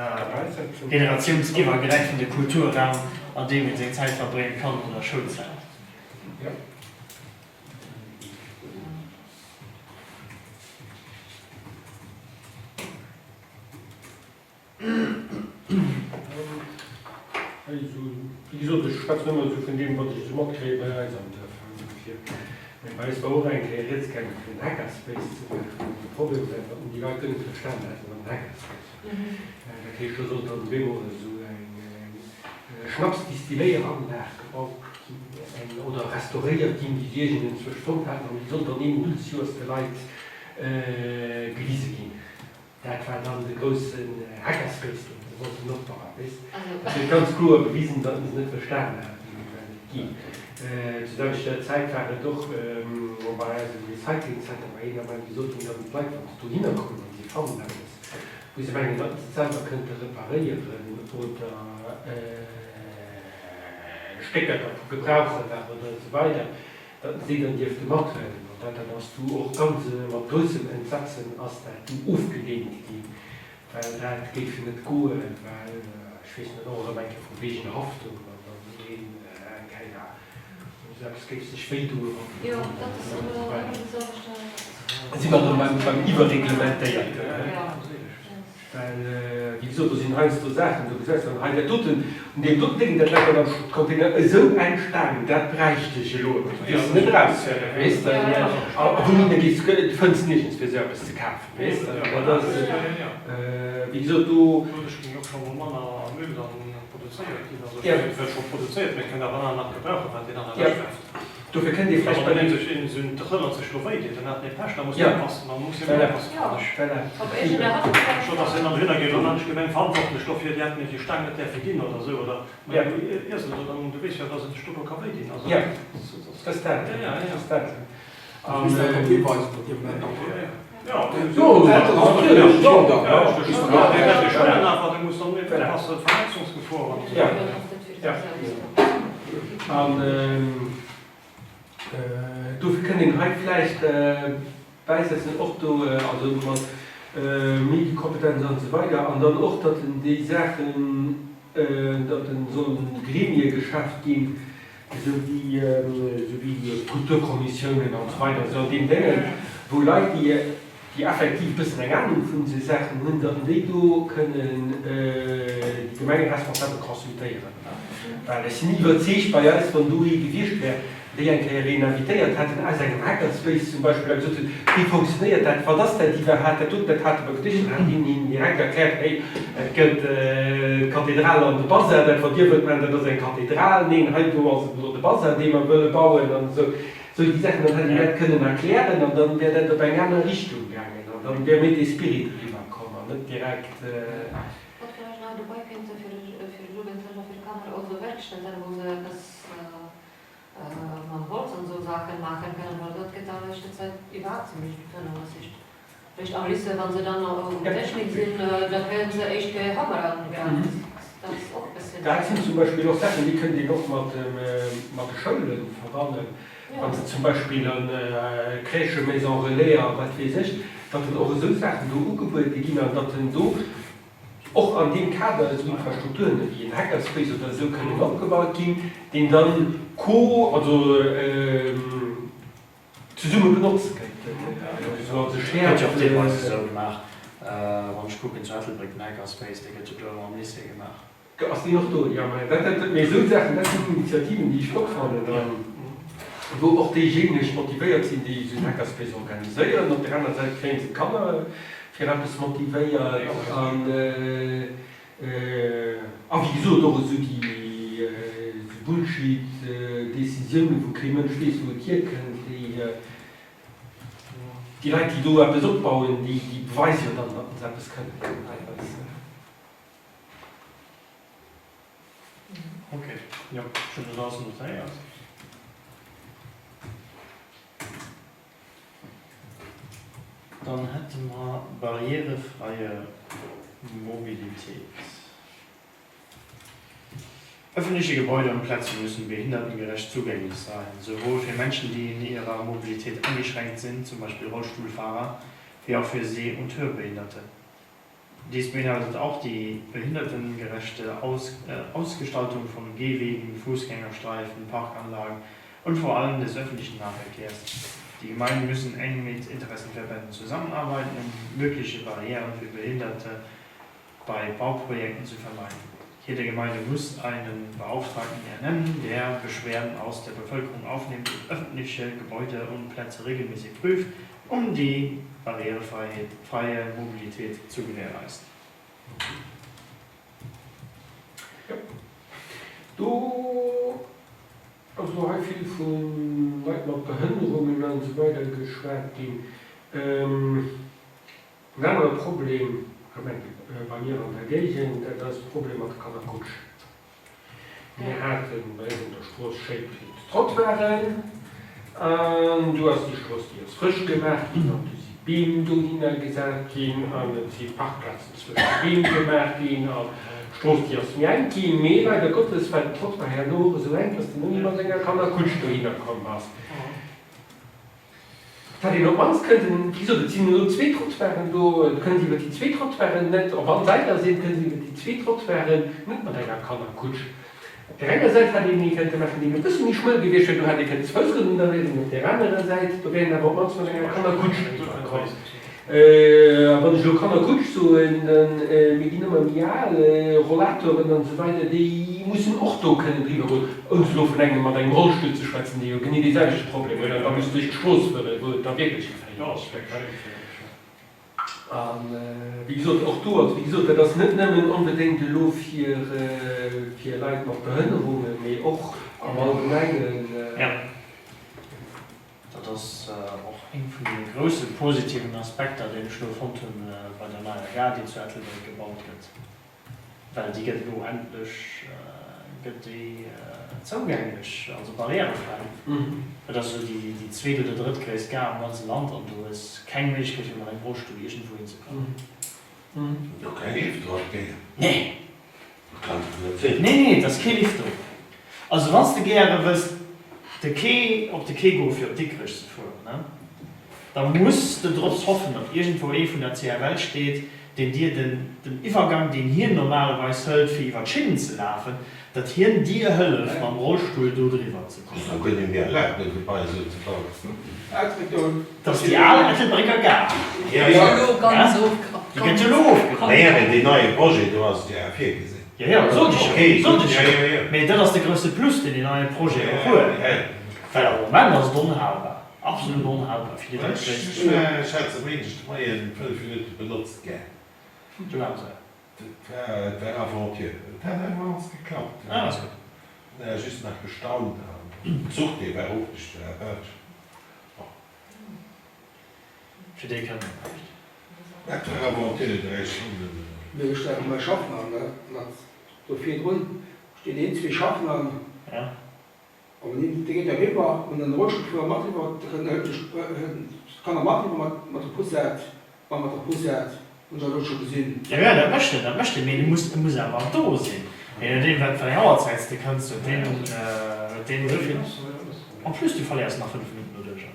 generatiounsiwwergräifende Kulturraum, an deem ee seng Zäit verbrénge kann an der Schoulzäit. Wéi gesot, ech schwätzen ëmmer esou vun deem, wat ech esou matkréie bei eis am Duerf. Dofir, mee bei eis war och eng Kéier rieds gaangen, fir en Hackerspace ze maachen. De Problem war, datt déi Leit guer net verstanen haten, wat en Hackerspace war. Dat heescht, do sollt dann op eemol esou eng Schnapsdistilléieranlag gebaut ginn, eng, oder restauréiert ginn, déi se iergendenzwousch fonnt haten, an déi sollt dann eemol des Joers de Leit gewise ginn. Dat war dann de groussen Hackerspace, deen se wollten opbauen, weess. Dat huet ganz kloer bewisen, datt se net verstanen haten, ëm wat et geet. Zur selwechter Zäit war et och bei eisem Recyclingcenter, bei een Ament gesot ginn, datt d'Leit, wa se dohinner kommen an si fannen eppes, wou se mengen, datt se et selwer kënnte reparéieren oder Stécker dervu gebrauchen nach oder esou weider, Datt si dann dierfte mathuelen. An dat dat ass du och ganz mat groussem Entsetzen ass dat du ofgeleent ginn, well dat géif net goen, well, ech weess net, och erëm eng Kéier vu wegen Haftung an dann een eng Kéier esou eppes géif sech wéi doen an esou weider. Da si mer erëm beim Iwwerreglementéierten. Well, wéi gesot, do sinn heiansdo Saachen, do gesäis de dann, hei dat doten, un deem doten Déngen, dat läit dann am Container esou eng Staang, dat bräicht ech elo, dat kriss de net eraus, weess de. A wouhinner gees du, du fënns niergends fir esou eppes ze kafen, weess de. Dat ass, wéi gesot, do. Doduerch géing och scho mol manner Müll dann produzéiert ginn. Also, et wär scho produzéiert, mä et kënnt awer aner nach gebrauchen, wat deen anere ewechwerft. Dofir kënnt ee vläicht bei den. Dofir kënnt een hei vläicht bäisetzen, och do, also mat Mediekompetenz an esou weider, an dann och, datt en déi Saachen, datt en soll Gremie geschaaft ginn, esou wéi, esou wéi Kulturkommissiounen an esou weider, esou an deem Déngen, wou Leit, déi, déi effektiv e bëssen eng Anung vun esou Saachen hunn, datt déi do kënnen déi Gemengeresponsabel consultéieren. Well ech sinn iwwerzeegt, bei eis, wann do ee gewiescht wär, déi eng Kéier een invitéiert hätten aus engem Hackerspace zum Beispill a gesot hunn, wéi fonctionnéiert dat, wat ass dat iwwerhaapt, dat doten, dat hate mer gedicht, dann hätt deen hinnen direkt erkläert, hey, et gëtt d'Kathedral an de Basar, dat wat Dir wëllt maachen, dat ass eng Kathedral, neen, hei do ass et elo de Basar, dee mer wëlle bauen an esou. Sou déi Saachen, dann hätt een dat kënnen erklären an dann wär dat op eng aner Richtung gaangen an dann wär méi dee Spirit eriwwer komm an net direkt. Wat vläicht nach dobei kéint fir de Jugendlechen a fir d'Kanner, also Werkstätten, wou se eppes mam Holz an esou Saachen maachen kënnen, well dat gëtt a leschter Zäit iwwerhaapt zimlech vernoossegt. Réischt am Lycée, wa se dann um Technik sinn, da kréie se éischt Kéier Hammer an d'Gras. Dat ass och e bësschen. Dat sinn zum Beispill och Saachen, déi kënnt een och mat de Schoule verbannen, wa se zum Beispill a Crèchen, Maisons relais a wat weess ech, datt dann och esou Saachen do ugebuede ginn an datt en do och an deem Kader esou Infrastrukturen ewéi en Hackerspace oder esou kënnen opgebaut ginn, deen dann co-, also. Zesumme benotzt gëtt. Esou als e Gëtt jo och deelweis esou gemaach. Wann ech kucken zu Ettelbréck, den Hackerspace, dee gëtt jo do ëmmer am Lycée gemaach. Ass deen och do? Jo, mä dat, dat, mee esou Saachen, dat sinn Initiativen, déi ech flott fannen a wou och déijéineg motivéiert sinn, déi esou en Hackerspace organiséieren. Op där aner Säit kréie se d'Kanner fir eppes motivéiert an, a wéi gesot och esou déi esou Bullshit-Décisiounen, wou kee Mënsch weess, wou et hierkënnt, déi, déi Leit, déi do eppes opbauen, déi, déi beweise jo dann, datt se eppes kënnen. Ok, jo, ech hunn dat alles notéiert. Dann hätte mer barrierefreie Mobilität. Öffentliche Gebäude und Plätze müssen behindertengerecht zugänglich sein, sowohl für Menschen, die in ihrer Mobilität eingeschränkt sind, zum Beispiel Rollstuhlfahrer, wie auch für Seh und Hörbehinderte. Dies beinhaltet auch die behindertengerechte Aus äh, Ausgestaltung von Gehwegen, Fußgängerstreifen, Parkanlagen und vor allem des öffentlichen Nahverkehrs. Die Gemeinden müssen eng mit Interessenverbänden zusammenarbeiten, um mögliche Barrieren für Behinderte bei Bauprojekten zu vermeiden. Jede Gemeinde muss einen Beauftragten ernennen, der Beschwerden aus der Bevölkerung aufnimmt und öffentliche Gebäude und Plätze regelmäßig prüft, um die barrierefreie Mobilität zu gewährleisten. Jo, do ass elo hei vill vu Leit mat Behënnerungen an esou weider geschwat ginn. En anere Problem, erëm eng Kéier bei mir an der Géigend, dat ass de Problem mat de Kannerkutschen. Mir hate bei eis an der Strooss schéi breet Trottoiren an du ass déi Strooss, déi ass frësch gemaach ginn an du si Beem dohinner gesat ginn an et si Parkplazen zwëscht de Beem gemaach ginn an d'Strooss, déi ass méi enk ginn. Mee leider Gottes war den Trottoir herno och esou enk, dass de nëmme mat enger Kannerkutsch dohinner komm bass. Wat een op d'mannst kënnten, wéi gesot, et sinn elo zwee Trottoiren do, et kënnt iwwer déi zwee Trottoiren net, op all Säit ass een, kënnt iwwer déi zwee Trottoiren net mat enger Kannerkutsch. Op där enger Säit hätt een ee kënnte maachen, deen e bësse méi schmuel gewiescht wär, do hätt ee kënnen ze Fouss ënnerwee sinn, op där anerer Säit, do wär een awer op d'mannst mat enger Kannerkutsch eriwwer komm. A wann ech elo Kannerkutsch soen, dann, mir ginn ëmmer méi al, Rollatoren an esou weider, déi mussen och do kënnen driwwer goen, ouni elo vun engem mat engem Rollstull ze schwätzen, dee jo genee dee selwechte Problem huet an da muss duerch d'Strooss fueren, wou et da wierklech geféierlech gëtt. A wéi gesot, och do, also wéi gesot, dat ass net nëmmen onbedéngt elo fir Leit mat Behënnerungen, mee och am Allgemengen. Dat ass och eng vun deene grousse positiven Aspekter, déi ech elo fonnt hunn bei der neier Gare, déi zu Ettelbréck gebaut gëtt, well déi gëtt elo endlech gëtt déi zougänglech, also barrièrefräi. Et ass elo déi zweet oder drëttgréisst Gare am ganze Land an du hues keng Méiglechkeet, fir mat engem Rollstull iergendwou hinzekommen. Jo, keng Lift dran, gell? Nee! Dat kann dach net sinn. Nee, nee, et ass kee Lift do. Also wann s de gäre wëlls de Quai, op de Quai goe fir op Dikrech ze fueren, ne, da muss de drops hoffen, datt iergendwou ee vun der CFL steet, deen dir den, den Iwwergang, deen hien normalerweis hëlt fir iwwer d'Schinnen ze lafen, datt hien dir hëlleft mam Rollstull do driwwer ze kommen. Ass da guer net méi erlaabt, e Gebai esou ze bauen. Dat ass déi al Ettelbrécker Gare. Jo, jo. Déi gëtt jo elo ofgerappt. Naja, mee deen neie Projet do ass et jo awer virgesinn. Jo, jo, sot ech jo, sot ech jo. Mee dat ass de grousse Plus, deen deen neie Projet och huet. Well am Moment ass et onhalbar, absolut onhalbar fir déi drëttgréisst. Ech hat se e Méindeg de Moien 5 Minutte benotzt, gell. Du war se. Et war Aventure. Et hat awer alles geklappt. Ah, ass gutt. Hun awer just nach gestaunt an den Zuch dee war och nicht vun der Belsch. Bon. Fir déi kënnt nach näischt. Dat war Aventure, 3 Stonnen. Mee ech stellen mei Schaffner an, dat do virdrun stinn een, zwee Schaffner an. Ja. An deen geet da riwwer un den Rollstullfuerer mat riwwer, da kënnt d'Kanner mat riwwer mat der Poussette, a mat der Poussette, hunn ech dat elo scho gesinn. Jo, jo, dat mécht en, dat mécht en, mee e muss, e muss awer do sinn. Je nodeem wat fir eng Auerzäit s de kënns, huet deen, huet deen esou vill. En plus, du verléiers nach 5 Minutten doduercher.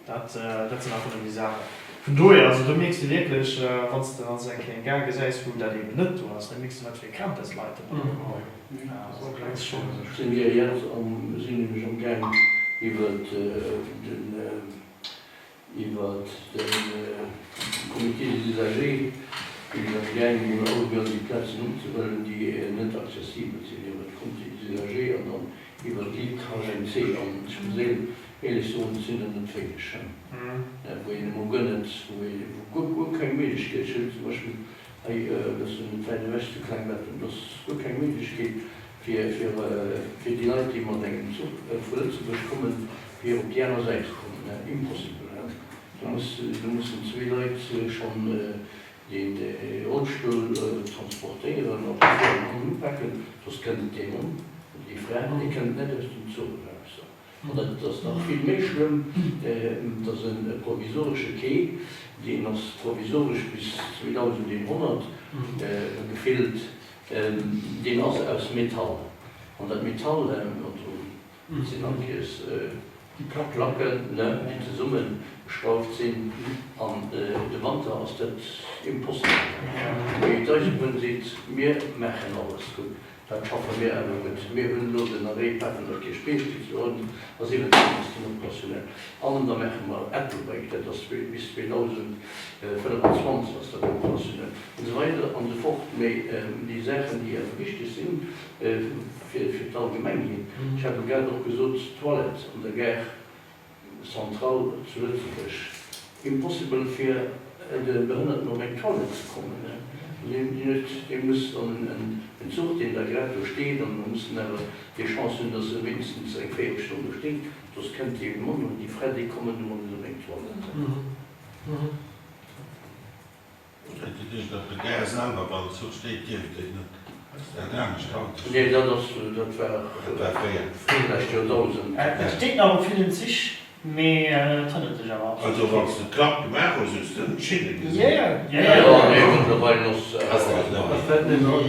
Dat, dat sinn einfach nëmmen déi Saachen. Vun dohier, also do mierks de wierklech, wann s de, wann s de eng Kéier eng Gare gesäis, wou dat eeben net do ass, da mierks de, wat fir e Krämpes d'Leit dobäi hunn. Sinn mir jetzt am, sinn nämlech am gaang. Iwwert den iwwert de Comité des usagers sinn ech am gaang emol alleguer déi Plazen opzehuelen, déi net accessibel sinn, iwwert de Comité des usagers an dann iwwert d'Ligue HMC. An ech muss éierlech soen, et sinn der net wéineg, wou een emol guer net, wou ee guer guer keng Méiglechkeet, ech hunn zum Beispill hei e bëssen net wäit ewech zu Klengbetten, do ass guer keng Méiglechkeet, fir fir déi Leit, déi mat engem Zuch vu Lëtzebuerg kommen, fir op déi aner Säit ze kommen. Impossible, hein. Do muss, do mussen zwee Leit schonn de Rollstull transportéieren a fueren an upaken, soss kënnt dee Mann oder déi Fra, déi kënnt net aus dem Zuch eraus. An dat ass nach vill méi schlëmm, et ass e provisoresche Quai, deen ass provisoresch bis 2100 gefillt, deen ass aus Metall. An dat Metall, also dat sinn all Kéiers Placken, déi zesummegeschrauft sinn, an de Wanter ass dat impossible. Mee d'Eisebunn seet, mir maachen alles gutt. Dat schaffe mir awer gutt. Mir hunn elo den Arrêt Pafendall-Kierchbierg, dee 2017 ass den operationell. An da maache mer Ettelbréck, dat ass bis 2025 ass dat operationell, an esou weider an esou fort. Mee déi Saachen, déi awer wichteg sinn fir d'Allgemengheet, ech hat elo grad och gesot, d'Toilette an der Gare Centrale zu Lëtzebuerg, impossible fir de Behënnerten op eng Toilette ze kommen. Dee muss dann en Zuch, deen da grad do steet, an da muss en awer déi Chance hunn, datt e wéinstens eng Véierelstonn do steet, soss kënnt dee Mann oder déi Fra, déi kommen emol net op eng Toilette. Huet Dir geduecht, op der Gare selwer, wann den Zuch steet, dierft een net? Ass dat anescht haut? Nee, dat ass, dat war Dat war fréier. d'lescht Joerdausend. Et steet nach op villen Zich, mee et hënnert sech awer absolut Also wann s de d'Klapp gemaach hues, hues de net d'Schinne gesinn. Jo, jo, jo. Jo, nee, mëttlerweil ass Ass dat net Ass dat net méi?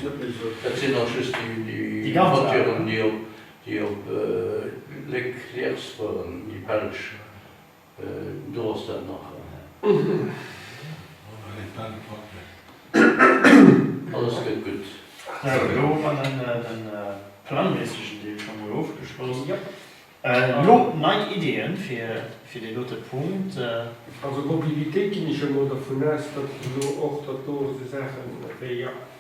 Net méi esou. Dat sinn och just déi Voituren, déi op, déi op Léck-Liers fueren, déi belsch. Do ass dat nach. Alles gëtt gutt. Sou, elo hu mer den plangméissegen Deel scho mol ofgeschloss. Elo nei Ideeën fir dee dote Punkt. Also Mobilitéit ginn ech emol dervun aus, datt elo och, datt do esou Saachen wéi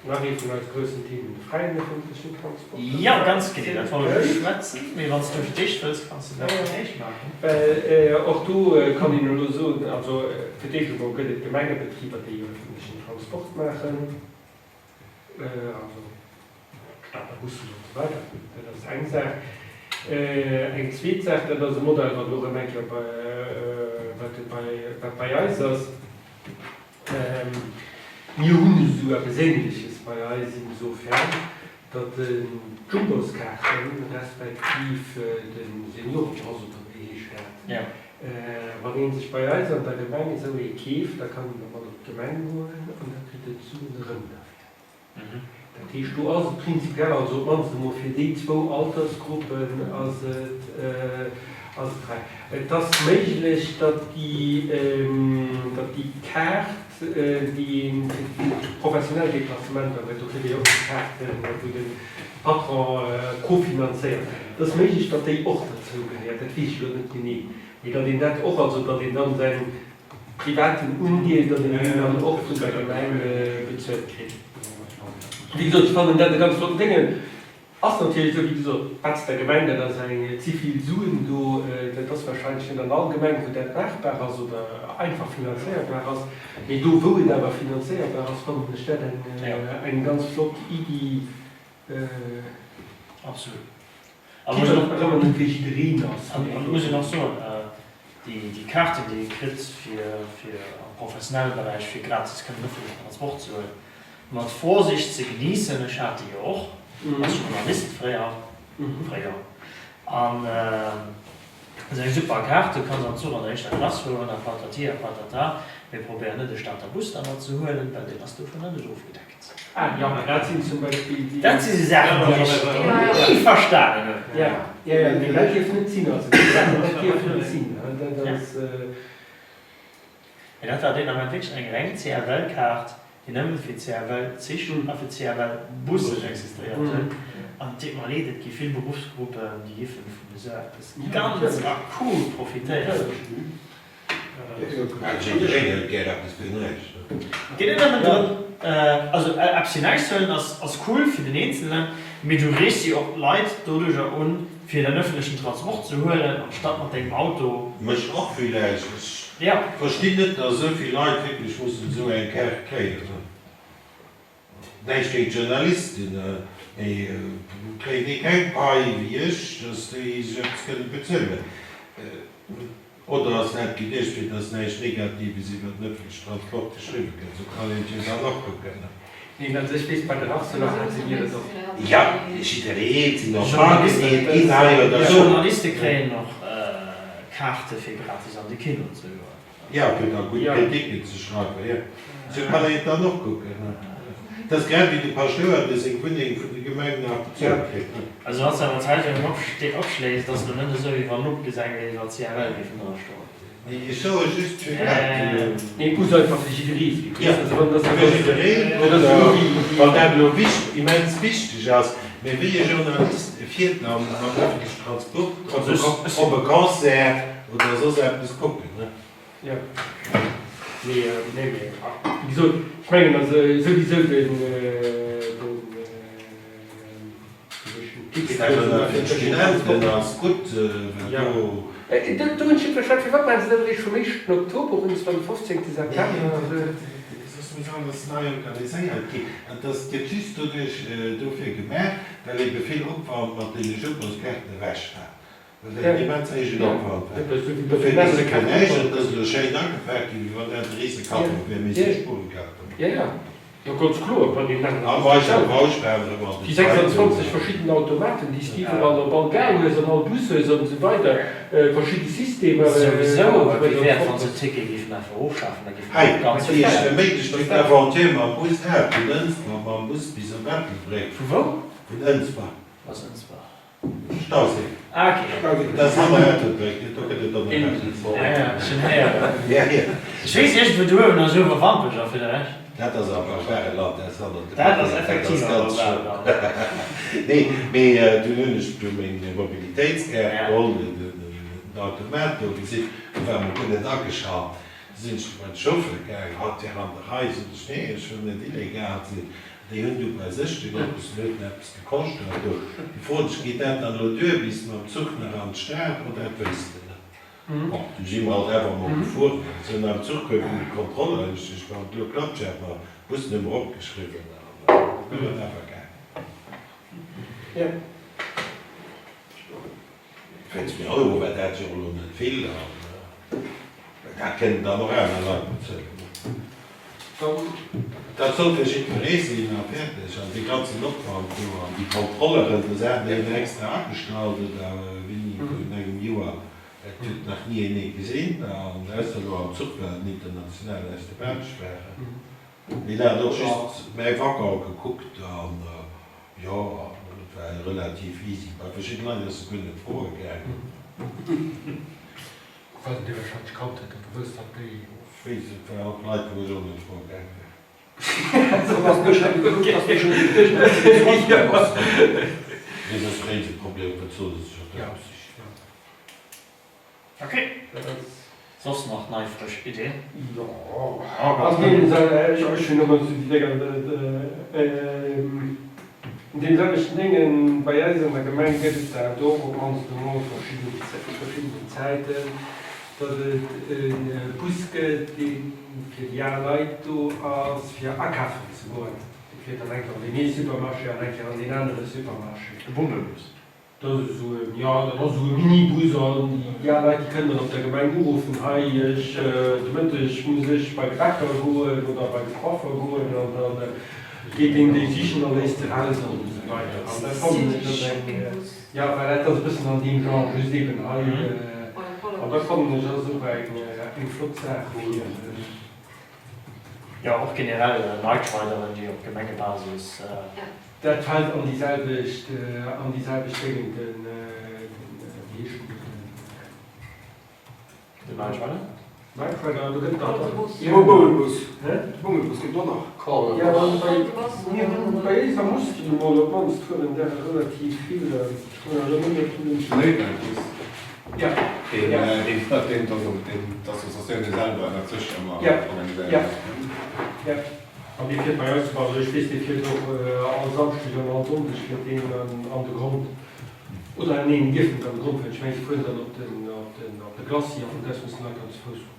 nach ee vun eise groussen Themen, de fräien öffentlechen Transport. Jo, ganz genee, dat wollt ech uschwätzen. Mee wann s du fir d'éischt wëlls, kanns du dat fir d'éischt maachen. Well och do kann een elo soen, also fir d'éischt emol gëtt et Gemengebetriber, déi öffentlechen Transport maachen, also d'Stater Bussen an esou weider. Dat ass eng Saach. Eng zweet Saach, dat ass e Modell, wat elo erëm eng Kéier bei, wat bei, wat bei eis ass. Mir hunn esou eppes Ähnleches bei eis insofern, datt d'Jumboskaarten, respektiv de Seniorenpass oder wéi heescht dat, wann ee sech bei eis an der Gemeng esou ee keeft, da kann een dermat op d'Gemeng goen an da kritt en d'Suen erëm derfir. Dat heescht, do ass et prinzipiell, also op d'mannst emol fir déi zwou Altersgruppen ass et, ass et dräi. Et ass méiglech, datt déi, datt déi Kaart, déi ee fir professionell Deplacementer huet, do kritt ee jo och déi Kaarten, wou de Patron kofinanzéiert, et ass méiglech, datt déi och derzou gehéiert, dat weess ech elo net genee, mee datt een dat och, also datt een dann säin privaten Undeel, datt een deen dann och vun der Gemeng bezuelt kritt. Wéi gesot, ech fannen dat e ganz flotten Déngen. Ass natierlech esou, wéi gesot, Betzder Gemeng, dat ass eng, et si vill Suen do, dat ass wahrscheinlech net an all Gemeng, wou dat maachbar ass oder einfach finanzéierbar ass, mee do wou et awer finanzéierbar ass, fannen ech dat eng ganz flott Iddi. Absolut. Quitte datt et ëmmer net fir jiddereen ass. An et muss een och soen, déi Kaarten, déi ee kritt fir am professionelle Beräich fir gratis kënnen ëffentlechen Transport ze huelen, mat Vorsicht ze genießen. Ech hat déi jo och als Journalist fréier, fréier, an et ass eng super Kaart, du kanns am Zuch an der éischter Klass fueren a patati a patata, mee probéier net e Stater Bus dermat ze huelen, well deen ass dovunner net ofgedeckt. Ah jo, mä dat sinn zum Beispill déi. Dat si sou Saachen, déi ech ni verstanen hunn. Ja, ja, ja, mee dat dierf net sinn. Also déi Saachen, dat dierf net sinn. Dat ass. Mee dat war deen Ament wierklech eng reng CFL-Kaart. Déi nëmmen fir CFL-Zich a fir CFL-Bussen existéiert hunn. An et deet mer leed, et gi vill Beruffsgruppen, déi giffen vun esou eppes ganz akut profitéieren. Jiddereen huet gär eppes fir näischt. Et geet net nëmmen drëm, also eppes fir näischt ze huelen ass cool fir den Eenzelen, mee du reegst jo och d'Leit doduercher un, fir den ëffentlechen Transport ze huelen, anstatt mat dengem Auto. Mech och villäicht. Ech verstinn net, dass esou vill Leit wierklech mussen esou eng Kaart kréien. Näischt géint d'Journalisten, mee kréien déi keng Pai wéi ech, dass déi sech eppes kënne bezuelen? Oder ass dat geduecht, fir dass näischt Negatives iwwer den ëffentlechen Transport geschriwwe gëtt? Esou kann een et jo dann och kucken. Neen, also ech weess, bei der Arcelor hate mir et och. Jo, jidderee, et sinn och Banken, déi et ginn hei oder do. Journaliste kréien och Kaarte fir gratis an de Kino ze goen. Jo, fir da gutt Kritiken ze schreiwen, jo. Esou kann een et dann och kucken. Et ass grad wéi de Paschtouer, dee seng Wunneng vun der Gemeng nach bezuelt kritt. Also wann s de awer d'Zeitung opschléisst, ass et elo net esou, wéi wann Lobgesänger iwwer CFL géifen dra stoen. Nee, ech soe just fir dat. Nee, et muss einfach fir jidderee sinn. Jo, fir jiddereen, oder wann dat elo immens wichteg ass. Mee wéi e Journalist fiert dann mam ëffentlechen Transport op e Concert oder soss eppes kucken, ne? Jo. Mee, nee, mee wéi gesot, ech mengen also souwisou den, den. Studenten ass gutt, well do. Do hunn ech net verstanen, firwat maache se dat eréischt vum éischten Oktober un, zwar de fofzéngte September. Soss muss alles nei organiséiert ginn. An dat gëtt just doduerch dofir gemaach, well ebe vill Opwand mat deene Juposkaarten ewech war. Well dat en immens héijen Opwand war. Dofir gi se fir näischt. An et ass elo schéin agepak ginn, wéi wann dat e Risekaddo wär, mee si spuere Kaarten. Jo, ganz kloer, wann een An Weicher Rausch waren erëm an den Déi 26 verschidden Automaten, déi s de iwwerall op all Gare hues, an all Bus hues an esou weider, verschidde Systemer. Souwisou, et wier wäert, wa se d'Tickete géifen einfach ofschafen, da géife mer och ganz vill. Hei, déi ech e Méindeg déi Aventure mam Bus hat, vun Ënsber mam Bus bis op Ettelbréck. Vu wou? Vun Ënsber. Wat ass Ënsber? Stauséi. Ah, ok. Dat ass hanner Ettelbréck, do gëtt et och nach eppes. Ja, ja, ech hunn héieren. Ja, ja. Ech weess iergendwou do uewen ass Uewerwampech a fir de Rescht. Dat ass am Barbareland, dat ass hannert dem Dat ass effektiv am Barbareland. Nee, mee dunn hunn ech du meng Mobilitéitskaart geholl, den Automat do gesinn, do war mol guer net ageschalt. Du sinn ech bei de Chauffeur gaangen, haut wär an der Rei, sot ech, nee, ech wëll net illegal sinn. Déi hunn du bei sech den eppes, den huet eppes gekoscht oder do. Déi froen sech, geet dat dann elo duer bis mam Zuch nach an d'Stad oder dat wéisst de net. Bon, du si mer halt awer emol gefuer. Sou am Zuch koum dunn de Kontroller, hunn ech sech mam elo klappt, ech hat mer Busnummer opgeschriwwen an da gouf et awer gaangen. 50 Euro war dat jo elo net vill an dat kënnen dann och aner Leit bezuelen. Dat soll fir jiddweree sinn a fäerdeg. An dee ganzen Opwand do an déi Kontrolleren, do saaten déi hunn extra agestallt oder wéini virun engem Joer, et huet nach ni een ee gesinn an ausser elo am Zuch, well en international aus der Belsch waren. Mir haten och just mäi Waggon gekuckt an jo, et war relativ easy. Bei verschidde Leit ass e guer net froe gaangen. Well en déi wahrscheinlech kannt huet oder wousst, datt déi. Ech weess et war och Leit, wou ech och net froe gaange wär. Mee soss kréie se Problemer, bezuele se sech och dat opsichen. Ok. Soss nach nei frësch Ideen? Jo, an deem ech hunn och esou déi Dénger, an deem selwechten Déngen, bei äis an der Gemeng gëtt et dat och op d'mannst emol verschidden, zu verschiddenen Zäiten, datt et e Bus gëtt, dee fir déi al Leit do ass, fir akafen ze goen. Dee fiert dann eng Kéier an deen ee Supermarché an eng Kéier an deen anere Supermarché. E Bummelbus? Dat ass esou en, jo, dat ass esou e Minibus an déi al Leit, déi kënnen dann op der Gemeng uruffen, hei, ech, de Mëtteg muss ech bei de Bäcker goen oder bei de Coiffer goen an da geet deen déi sichen a léisst se raus an esou weider. An dat fannen ech ass eng, jo, voilà, dat ass e bëssen an deem Genre, just eben hei, an dat fannen ech ass och eng, eng flott Saach fir. Jo, och generell Night Rideren, déi op Gemengebasis. Dat fält an déi selwecht, an déi selwecht Déngen, den, wéi heescht en do, den. Den Night Rider? Night Rider, an do gëtt et nach De Bummelbus, de Bummelbus gëtt et och nach. Jo, an bei, mir hunn bei éis am Osten emol op d'mannst fueren der relativ vill, ech kommen elo net méi op den Numm. Late Night Bus. Ja. Deen, deen, deen d'Associatioune selwer ënnert sech ëmmer organiséieren. Ja, ja. An dee fiert bei eis, also ech weess, dee fiert och all Samschdeg an all Sonndeg fiert deen an de Grond. Oder neen, dierf net an de Grond fueren, ech mengen, se fueren dann op den, op den, op de Glacis a vun do aus mussen d'Leit dann ze Fouss fueren.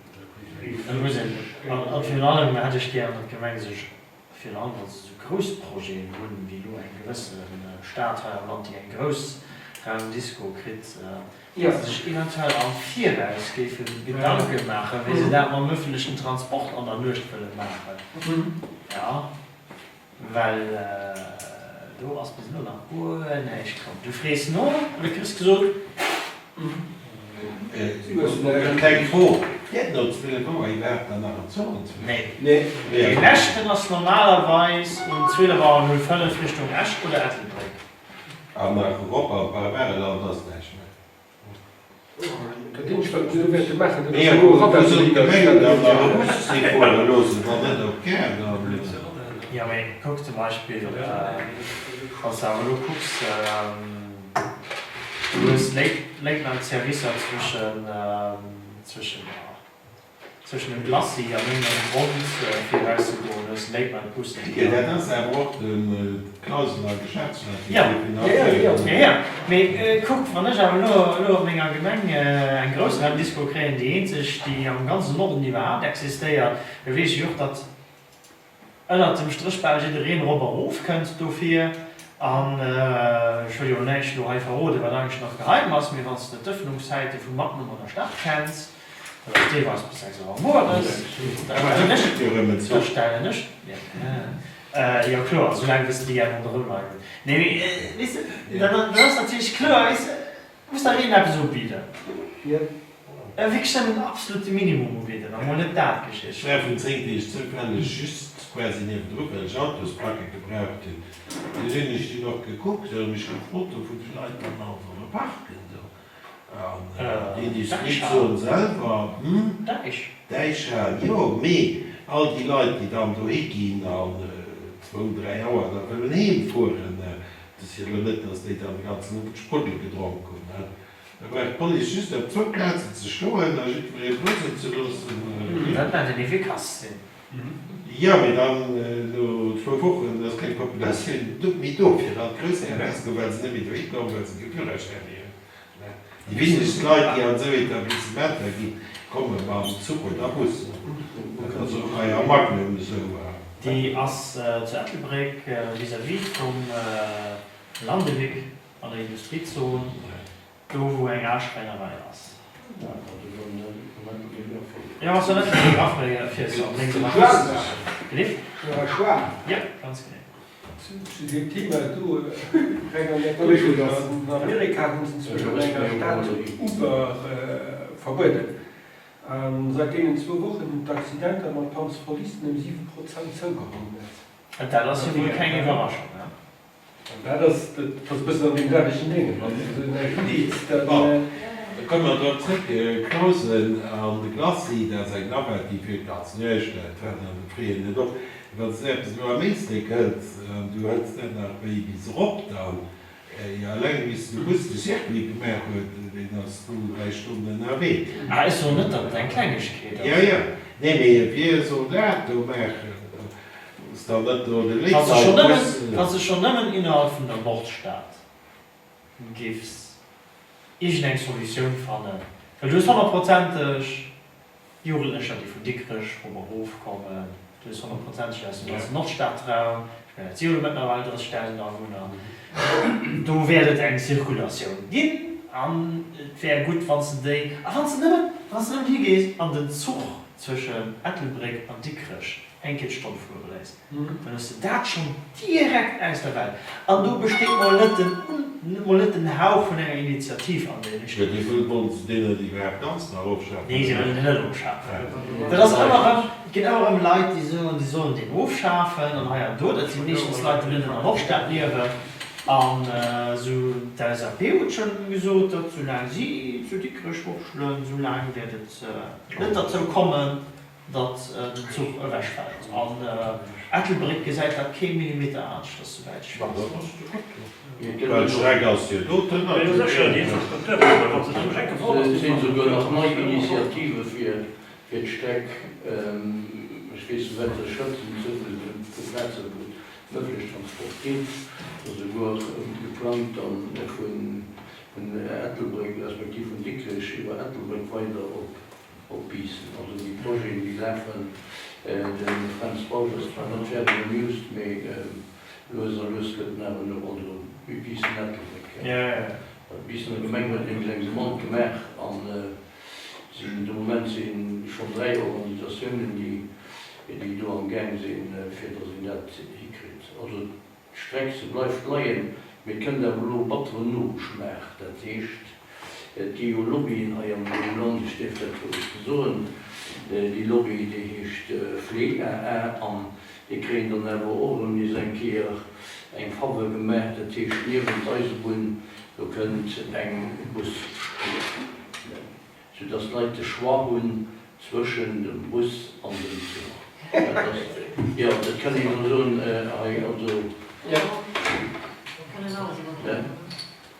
Dat muss een. An virun allem hätt ech gären, datt d'Gemeng sech virun allem, wa se esou grouss Projeten hunn, wéi elo eng gewësse Stad hei am Land, déi eng Groussraumdisko kritt, datt se sech eventuell am Viraus géife Gedanke maachen, wéi se dat mam öffentlechen Transport an der Nuecht wëlle maachen. Jo. Well do ass bis elo nach guer näischt komm. Du frees no an du kriss gesot. Eng kleng Fro, Fiert no 12 Auer iwwerhaapt dann nach en Zuch um 12? Nee. Dee leschten ass normalerweis um 12 Auer 05 Richtung Esch oder Ettelbréck. An nach erop an d'Barbareland ass näischt méi. Jo mee kuck zum Beispill wann s de awer elo kucks, du hues Late Night Servicer zwëschen zwëschen. Zwëschen dem Glacis an ënnen am Grond fir eraus ze goen, hues de Late Night Bussen. Jo, dat ass awer och de Clausener Geschäftsleiter, dee finanzéiert. Jo, jo, mee kuck, wann ech awer elo elo op menger Gemeng eng Groussraumdisko kréien, déi eenzeg, déi am ganzen Norden iwwerhaapt existéiert, da weess ech jo och, datt ënnert dem Stréch bal jiddereen erop a rof kënnt dofir. An ech wëll jo näischt elo hei verroden, wat eigentlech nach geheim ass, mee wann s de d'Ëffnungszäite vum Magnum an der Stad kenns, dat ass deelweis bis 6 Auer mueres, da stellen ech, da stellen ech, jo kloer, soulaang wéi s de déi awer ronderëm leien hunn. Nee, mee weess de, dann ass natierlech kloer, weess de, Muss dach een eppes ubidden. Wierklech nëmmen den absolute Minimum ubidden, a mol net dat geschitt. Ech war vrun 10 Deeg zoufälleg just quasi niewendru well ech Autosplacke gebraucht hunn. Dunn hunn ech dunn och gekuckt oder mech gefrot do wou déi Leit dann all solle parken do an déi Industriezon selwer, hm? Däich. Däichhal, jo, mee all déi Leit déi dann dohi ginn an zwou, dräi Auer da wëllen heem fueren, Et ass jo elo net, datt déi dann de ganzen Owend Spruddel gedronk hunn, ne? Da brauch d'Police just op zwou Plazen ze stoen a jiddweree butzen ze loossen. Dat nennt een efficace sinn. Jo, mee dann no zwou Wochen ass keng Populatioun méi do fir an d'Groussgare erauszegoen, well se net méi dohi kommen, well se kee Führerschäin méi hunn. Déi wéinegst Leit, déi an esou Etablissementer ginn, komme mam Zuch oder Bus. Dat ass och hei am Magnum esou. Déi ass zu Ettelbréck vis-à-vis vum Landewyck an der Industriezon, do wou eng al Schräinerei ass. Jo, wann s du an Ettelbréck eraféiers, op lénks eraus. Jo, ganz genee. Zu deem Thema do reng anekdotesch, An Amerika hunn se zwëschen an enger Stad Uber verbueden. A seit deenen zwou Wochen hunn d'Accidenter mat Panzpolisten ëm 7 Prozent zougeholl. Dat ass jo wuel keng Iwwerraschung, ne? An dat ass, dat ass e bëssen an deem selwechten Déngen, wann s de esou näischt udees, dann. Bon, da komme mer drop zréck, Clausen an de Glacis, dat ass eng Navette, déi fiert d'ganz Nuecht, dat hält an de Fréien net op. Wann s de eppes elo am Éislek hëls an du hëls dat nach wéi bis erop, dann, jo eleng bis de Bus de Circuit gemaach huet, deen ass do 3 Stonnen ënnerwee. Ah, ech soen net, datt et eng Klengegkeet ass. Jo, jo, nee, mee wie soll dat do maachen? Ass dann net do de Late-Night-Bus? Wann s de schonn nëmmen innerhalb vun der Nordstad géifs iergendeng Solutioun fannen, well du hues honnertprozenteg Jugendlecher, déi vun Dikrech erop erof kommen, du hues honnertprozenteg aus dem ganzen Nordstadraum, ech mengen, et si jo elo mëttlerweil 30.000 Awunner, do wäert et eng Circulatioun ginn an et wär gutt, wann s de déi, a wann s de nëmmen, wann s de nëmmen higees an den Zuch zwëschen Ettelbréck an Dikrech eng Kéier d'Stonn fuere léiss. Dann hues de dat schonn direkt aus der Welt. An do besteet mol net den, mol net den Hauch vun enger Initiativ an déi Richtung. Jo, déi wëll, wollen se deen net iwwerhaapt ganz nach ofschafen? Nee, se wëllen en net ofschafen. Dat ass ëmmer erëm, et ginn ëmmer erëm Leit, déi soen, déi sollen deen ofschafen an hei an do. Dat si meeschtens Leit, déi net an der Nordstad liewen. An esou d'LSAP huet schonn gesot, datt soulaang si. zu Dikrech wurschelen, esou laang wäert et net derzou kommen, datt den Zuch ewechfält. An Ettelbréck gesäit dat kee Millimeter aneschters, souwäit ech weess. Well d'Streck ass jo do tënnert dem Tunnel. Et sinn souguer nach nei Initiative fir d'Streck. Ech weess net, wat ech schwätzen, esou vill vu Plaze wou et ëffentlech Transport geet, esouguer geplangt dann vun Ettelbréck respektiv vun Dikrech iwwer Ettelbréck weider op op Biissen. Also déi Projeten, déi lafen. De Fränz Bausch ass zwar net fäerdeg amused, mee lues a lues gëtt en awer no. Also Biissen-Ettelbréck, d'Biissener Gemeng huet nämlech eng Demande gemaach an sinn de Moment si schonn 3 Organisatiounen, déi do am Gaang sinn, fir datt een dat hikritt. Also D'Streck, se bleift leien, mee et kënnt awer elo e batteren Nogeschmaach. Dat heescht, et gi jo Lobbyen hei am Land, ech dierf dat wuel soen, déi Lobby, déi heescht FLEAA, an déi kréien dann awer och erëm nees eng Kéier eng Faveur gemaach, dat heescht, niewent d'Eisebunn, do kënnt eng Busspuer. Sou dass d'Leit de Choix hunn zwëschen dem Bus an dem Zuch. Dat ass, jo, dat kann een esou soen hei, also.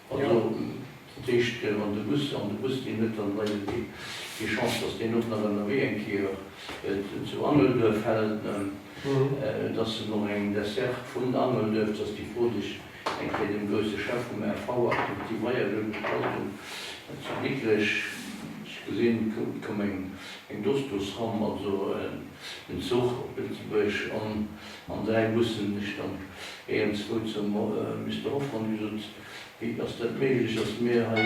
Also, dat heescht, wann de Bus, an de Bus, deen huet dann leider déi Chance, dass deen och nach ënnerwee eng Kéier zu Angelduerf hält, dass en och eng Desserte vun Angelduerf, dass déi Fro, déi ech Eng Kéier dem grousse Chef vum RV Arthur Tiweier gestallt hunn, zu Dikrech, ech gesinn, et koum eng Dostosram, also en Zuch op Lëtzebuerg an 3 Bussen. Ech dann iergendzwou zum Mister Hoffmann gesot, Wéi ass dat méiglech, datt mir hei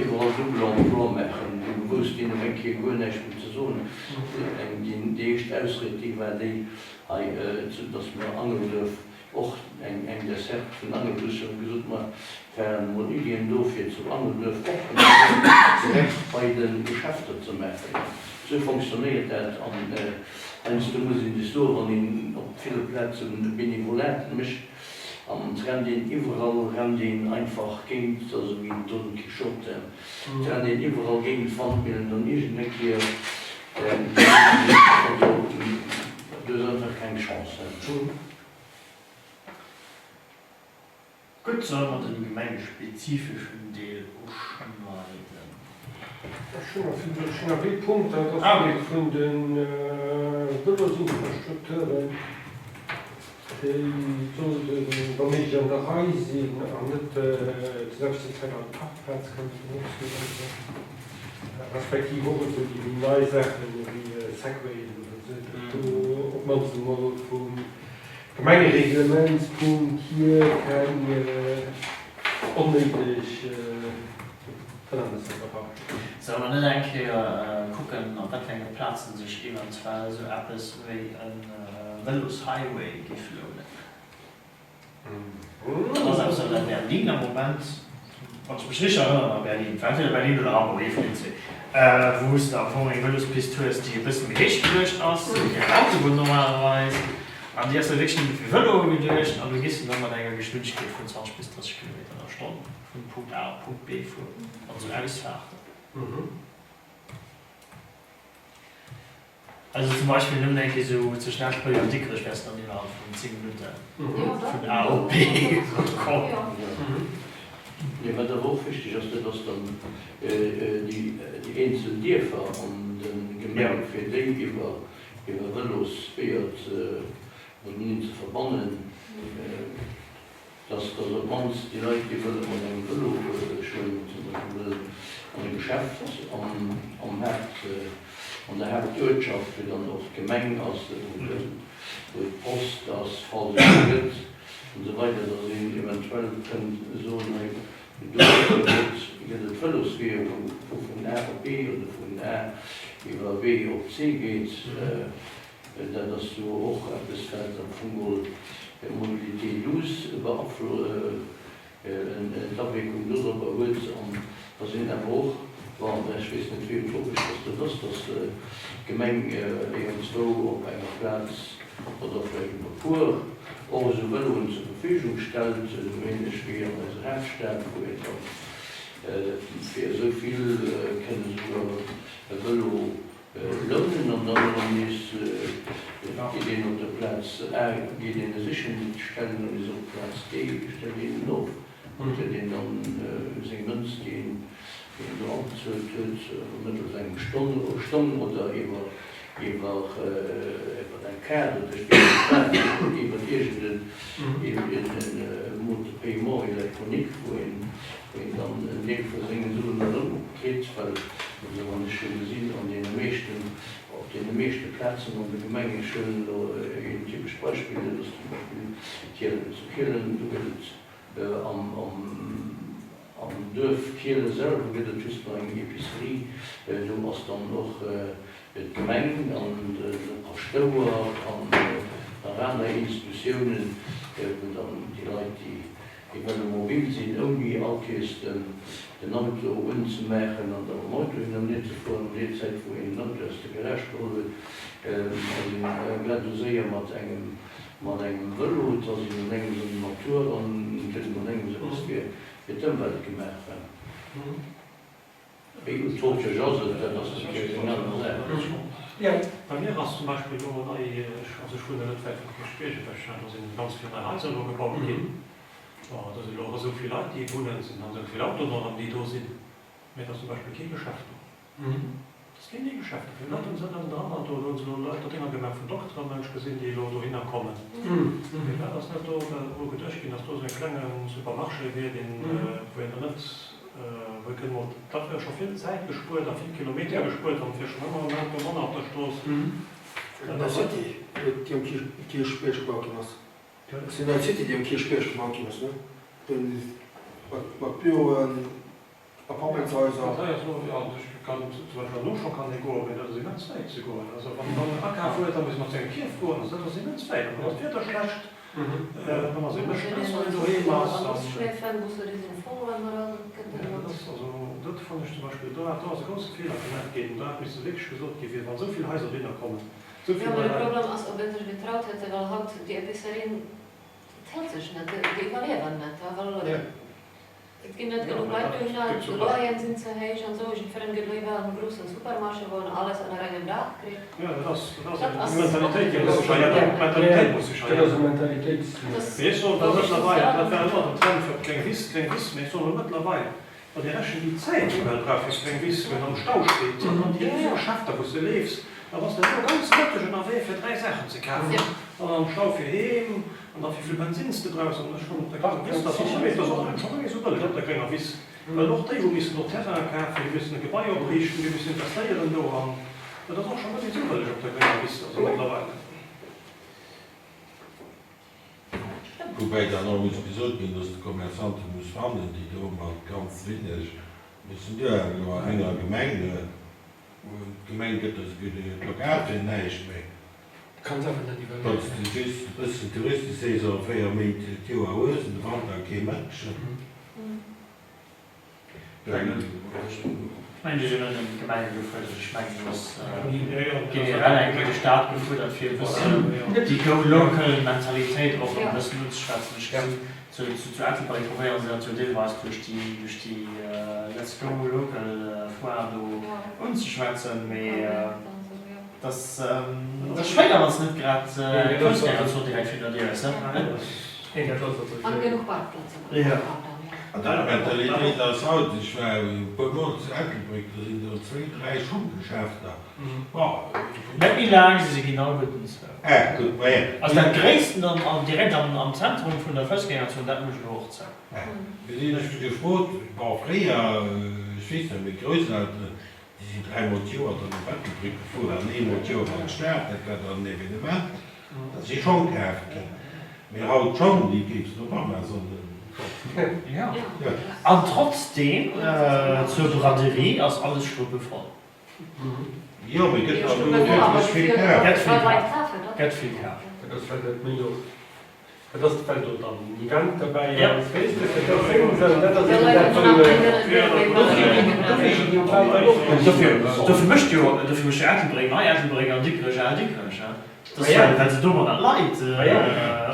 iwwerall double emploi maachen? Do wousst deen op eng Kéier guer näischt méi ze soen. Déi éischt Ausried, déi war déi hei, datt mer Angelduerf Och eng Desserte vun Angelduerf hunn gesot, ma et waren emol Iddien do fir zu Angelduerf och en Terrain direkt bei de Geschäfter ze maachen. Esou fonctionnéiert dat an heiansdo muss een sech soen, wann een op ville Plazen Benevolat mécht an et rennt een iwwerall, rennt een einfach géint, also wéi den Don Quichotte, et rennt een iwwerall géint d'Wandmillen, dann iergendeng Kéier, also du hues einfach keng Chance. Gutt, solle mer den gemengespezifeschen Deel uschneiden? Ech hunn nach vill, ech hunn nach ee Punkt, dat ass dee vun de Vëlosinfrastrukturen, déi sollten wa méiglech an der Rei sinn an net zur selwechter Zäit all Parkplaz kann benotzt ginn an esou, respektiv och esou déi méi nei Saachen ewéi Segwayen oder esou, datt do op d'mannst emol vum Gemengereglementspunkt hier keng onnéideg Hënnernisser erwaarden. Solle mer net eng Kéier kucken, op wat fir enge Plazen sech eventuell esou eppes wéi e Vëloshighway géif lounen? Dat ass eppes, wat a Berlin am Moment, wann ech mech richteg erënneren, a Berlin, war entweder Berlin oder Hamburg, ee vun deenen zwee, wou s de am Fong eng Vëlospist hues, déi e bësse méi héich geduecht ass wéi eng Autobunn normalerweis, an déi ass da wierklech nëmme fir Vëloe geduecht, an do gees de da mat enger Geschwindegkeet vun 20 bis 30 Kilometer an der Stonn vun Punkt A op Punkt B fueren, mat esou Ausfaarten. Also zum Beispill nëmmen eng Kéier esou zwëschen Ettelbréck an Dikrech wäers de dann innerhalb vun 10 Minutte vun A op B komm. Mee wat awer och wichteg ass, dat ass dann déi eenzel Dierfer an de Gemenge fir déi iwwer Vëlosweeër mateneen ze verbannen. Dass dass op d'mannst déi Leit, déi wëlle mat engem Vëlo, ech huelen elo zum Beispill wëllen an e Geschäft am am Haapt, an der Haaptuertschaft, wou dann och d'Gemeng ass, wou de wou d'Post ass, falls et eng gëtt, an esou weider, dass een eventuell kënnt soen, hei do gëtt gëtt et Vëlosweeër, wou wou vun A op B oder vun A iwwer B op C geet. Dat ass jo och eppes, wat am Fong geholl d'Mobilité douce d'Awierkung dodropper huet. An da sinn awer och, bon, ech weess net, wéi utopesch dass dat ass, dass d'Gemeng iergendzwou op enger Plaz oder vläicht op e puer och esou Vëloen zur Verfügung stellt, esou ähnlech wéi an eiser Haaptstad, wou een dann. Fir esou vill kënne souguer e Vëlo lounen an dann erëm nees geet een op der Plaz A geet een e sichen, stellt en nees op d'Plaz D, stellt een en of. An huet een dann seng Mënz, déi een do abezuelt huet, mëttels engem Stong oder iwwer iwwer eng Kaart oder ech weess net wat, iwwer iergend e Mode de paiement électronique, wou een dann en Deel vu sengen Suen erëmkritt, well, also wann ech jo gesinn, an deene meeschten, op deene meeschte Plazen an de Gemengen, ech huelen elo een typescht Beispill, dat ass zum Beispill Kielen, zu Kielen, do gëtt et Am Duerf Kiele selwer gëtt et just nach eng Epicerie. Do ass dann och d'Gemeng an de Paschtouer an nach aner Institutiounen, wou dann déi Leit, déi wëlle mobil sinn, ouni all Kees den Auto unzemaachen an da mam Auto hin an hier ze fueren, an deer Zäit wou een den Auto aus der Garage geholl huet, ass een grad esou séier mat engem Mat engem Vëlo, et ass een an engems an der Natur an et huet een an engems eppes fir d'Ëmwelt gemaach. Wéi utopesch ass et, dat ass natierlech eng aner Saach. Bei mir ass zum Beispill elo nei, also ech wunnen net wäit vum Kierchbierg ewech, do sinn ganz vill nei Haiser elo gebaut ginn. Bon, do sinn elo och esou vill Leit, déi wunnen, et sinn dann esou vill Autoen och erëm, déi do sinn, mä et ass zum Beispill kee Geschäft do. Et ass keen Geschäft dofir. Leit hunn se ënnen dran, do hunn se elo Leit do Dénger gemaach vun Dokteren, hunn ech gesinn, déi elo dohinner kommen. Mee dat ass net do, wou geduecht ginn ass, do esou e klenge Supermarché wier, deen, wou een dann net, wou ee kënnt mol, dat wär scho vill Zäit gespuert a vill Kilometer gespuert an et wier schonn ëmmer en Auto manner op der Strooss. Dat ass City, déi um Kierchbierg gebaut ginn ass. Dat ass déi nei City, déi um Kierchbierg gebaut ginn ass, ne? Mat Büroen. Appartmentshaiser. Dat hei ass elo, jo, ech kann zum Beispill an Auchan kann ee goen, mee dat ass immens wäit ze goen. Also wann een dann en Akaf huet, da muss ee mat senge Kierf goen, also dat ass immens wäit. An dann ass d'Wieder schlecht, dann ass ee méi Stress, wann een doheem ass. An dat ass also, dat fannen ech zum Beispill, do do ass e grousse Feeler gemaach ginn. Do hätt misse wierklech gesot gi fir wann esou vill Haiser dohinner kommen, esou Jo, vill mee nei de Leit. Problem ass, ob ee sech getraut hätte, well haut déi Epicerien, dat hält sech net, déi iwwerliewen net, well Et ginn net genuch Leit dohinner, d'Loyeren sinn ze héich an esou. Jiddwereen geet léiwer an e groussen Supermarché, wou en alles ënner engem Daach kritt. Jo, dat ass, dat ass eng Mentalitéit, déi muss sech änneren. D'Mentalitéit muss sech änneren. Mee ech soen da mëttlerweil, dat war ëmmer den Trend fir d'gréng Wiss, gréng Wiss, mee ech soen elo mëttlerweil, wann Dir rechent déi Zäit, déi mer brauche fir d'gréng Wiss, wou een am Stau steet, an dann déi rise Geschäfter, wou s de leefs, da bass de elo ganz Mëtteg ënnerwee fir 3 Saachen ze kafen, dann am Stau fir heem, An da wéivill Bensinn s de brauchs. An ech fannen op der grénger Wiss, dat ass och dat ass och scho méi esou bëlleg op der grénger Wiss, well och déi hu missen do Terrain kafen, déi mussen e Gebai opriichten, déi mussen investéieren do an dat ass och scho net méi esou bëlleg op der grénger Wiss, also mëttlerweil. Woubäi dann och muss gesot ginn, dass de Commerçante muss fannen, déi do mat ganz wéineg mussen duerhalen. Elo an enger Gemeng, d'Gemeng gëtt der souguer d'Lokal fir näischt méi. Kanns awer net iwwerliewen. Wanns de just e bëssen Touristesaison 4 Méint d'Joer hues an de Wanter kee Mënsch. Ech mengen, déi sinn net nëmmen d'Gemenge gefuerdert, ech mengen, do ass generell eng Kéier de Staat gefuerdert, fir e bëssen déi Go-Local-Mentalitéit och e bëssen unzeschwätzen. Ech gesinn, zu Ettelbréck probéiere se dat jo deelweis duerch déi Let's Go Local-Foire do unzeschwätzen, mee. Dass ass schwéier wanns net grad d'Foussgängerzon direkt virun der Dier hues, ne? An genuch Parkplazen och nach dann, jo. An dat Mentalitéit ass haut, ech war e puer mol zu Ettelbréck, do sinn do zwéi, dräi Schunggeschäfter, bon. Net méi laang, se si ginn alleguerten zou. Ah gutt, maja. Also dat gréissten an direkt am Zentrum vun der Foussgängerzon, dat mécht elo och zou. Do sinn ech gefrot, bon fréier, ech weess nach, meng Grousselteren, Déi sinn dräimol d'Joer dann op Ettelbréck gefuer an eemol d'Joer an d'Stad. Dat war dann en Evenement. Da si Schong kaf ginn. Mee haut Schong, déi keefs de op Amazon. Jo. An trotzdeem, zur Braderie ass alles schwuppevoll. Jo, mee gëtt dann do wierklech vill kaf? Gëtt vill kaf. Gëtt vill kaf. Dat ass well dat méi och Dat ass well do dann en Event derbäi ass, weess de, fir dat seng Sënn, dat ass eben dat wou Dofir, dofir mécht jo, dofir mécht jo Ettelbréck nei Ettelbréck an Dikrech al Dikrech, hein. Dat ass well se domadder d'Leit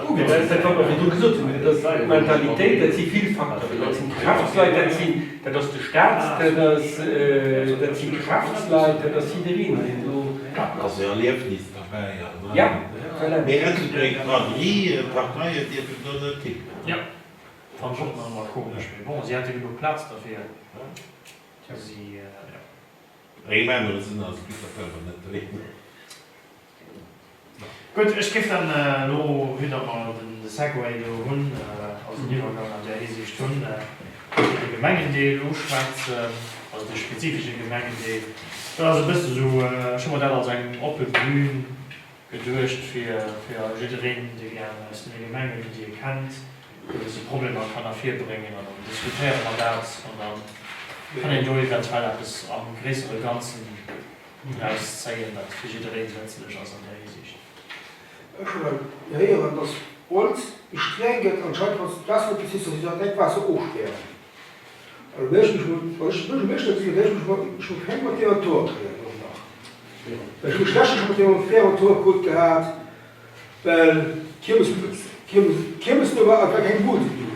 ugezunn hunn. Dat ass dat, wat mer virdru gesot hunn. Dat ass d'Mentalitéit, dat si vill Facteuren. Dat sinn d'Geschäftsleit, dat sinn, dat ass de Staat, dat ass, dat si Geschäftsleit, dat ass jiddereen, deen do. Dat ass e Erliefnis derbäi. Ja, voilà. Mee Ettelbréck, Braderie, Parteien dierfen do net hikommen. Jo, fannen ech och nach ëmmer komesch, mee bon, si hate genuch Plaz derfir. Si, jo. Eng anere sinn ass gutt dat awer net doheem. Gutt, ech géif dann elo, vue datt mer de Segway do hunn, also den Iwwergang an där Hisiicht hunn, fir de Gemengendeel uschwätzen, also de spezifesche Gemengendeel. Dat ass e bësse sou, ech hu mer dat als eng oppe Bühn geduecht fir jiddereen, dee gär aus deene Gemengen, déi e kennt, gewësse Problemer kann ervirbréngen an dann diskutéiere mer dat an da kann een do eventuell eppes am gréissere Ganzen draus zéien, wat fir jidderee sëtzlech ass an där Hisiicht. Ech hunn hei héieren, dass Wolz méi streng gëtt anscheinend, wann s de d'Waasser net bezills, dass si dat Dreckwasser ofspären. Also wär ech mech mol, wann ech de Buergermeeschter sinn, wär ech mech mol, ech mol keng mat deem an d'Hoer kréien och nach. Well ech hu mech lescht Joer scho mat deem am Fähr an d'Hoer krut gehat, well d'Kiermes, d'Kiermes, d'Kiermes do war a war keng Bude do.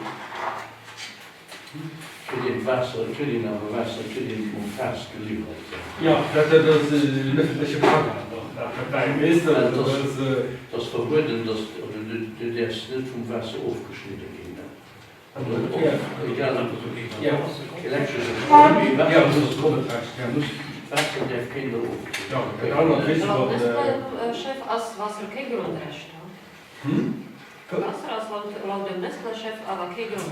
Kritt een d'Waasser, kritt een awer Waasser, kritt een um Faass geliwwert. Jo, dat ass en ëffentleche Programm och nach derbäi, weess de. Et ass verbueden, dass, oder du däerfs net vum Waasser ofgeschnidde ginn. Chef ass Waasser kee Grondrecht? Waasser ass laut dem Nestlé-Chef awer kee Grondrecht.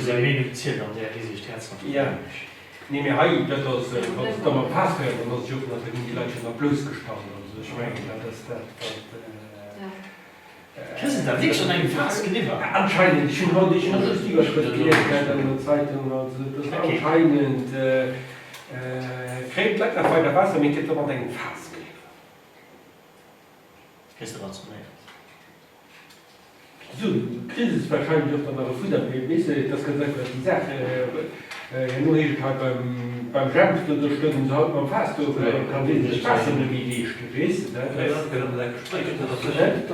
Seng Meenung zielt an där Hisiicht häerzhaft wéineg. Nee, mee hei, dat ass, wann s de da mam Faass féiers, dann ass et jo och nach, da ginn déi Leit jo nach bloussgestallt. Also ech mengen, dat ass dat, wat. Kriss de dat wierklech an engem Faass geliwwert? Anscheinend, ech hunn haut, ech hunn just d'Iwwerschrëft gelies gehat an der Zeitung, also et ass anscheinend, kréien d'Leit nach weider Waasser, mee et gëtt da mat engem Faass geliwwert. Kriss de rationéiert? Sou, du kriss es wahrscheinlech och dann nach e Fudder, mee weess de, et ass ganz einfach déi Saach, herno heescht et hei beim, beim Jemps, do, do stoungen se haut mam Faass do, well dann kann dee sech d'Waasser net méi leeschten, weess de, dat ass.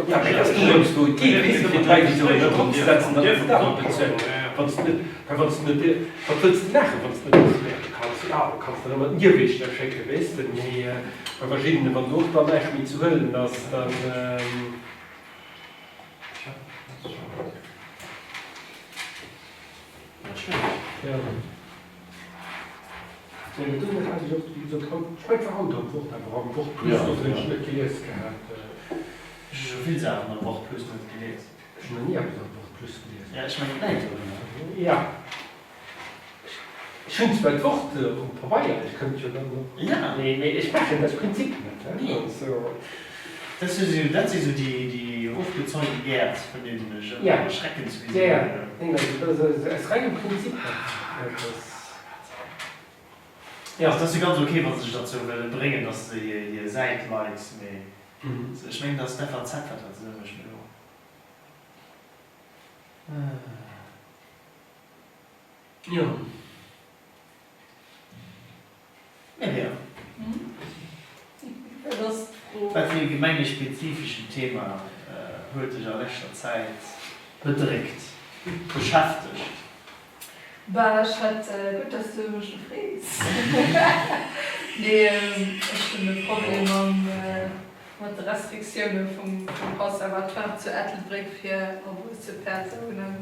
Ja, mee et ass dorëms wou et geet, weess de, fir d'Leit esou ënner Drock ze setzen, datt se dat awer bezuelen. Wann s de net, well wann s de net, wat wëlls de maachen, wann s de net ofspäre kanns? Jo, du kanns dann ëmmer den Dierwiechter schécken, weess de, mee bei verschiddenen, wann do och dann näischt méi ze huelen ass, dann. Ech hu scho vill Saachen am Wort Plus net gelies. Ja, ech mengen d'Läit dorënner. Ech hunn zwar d'Wort um Pabeier, ech kënnt jo dann och, mee ech maachen dat aus Prinzip net. Dat si sou, dat si sou déi ofgezäunte Gäert, vun deenen ech ëmmer Schreckensvisioune hunn. Jo, jo, dat ass aus rengem Prinzip net. Jo, dat ass jo ganz ok, wa se sech derzou wëlle bréngen, datt se hir Säit likes, mee ech mengen, dat ass d'FAZ, wat dat esou mécht elo. Jo. Myriam. Dat ass d'Fro. Wat fir ee gemengespezifeschen Thema huet dech a leschter Zäit bedréckt, beschäftegt? Bah, ech hätt, gutt, dass du mech elo frees. Nee, ech hunn e Problem mam, mat de Restriktioune vum Conservatoire zu Ettelbréck fir erwuesse Persounen.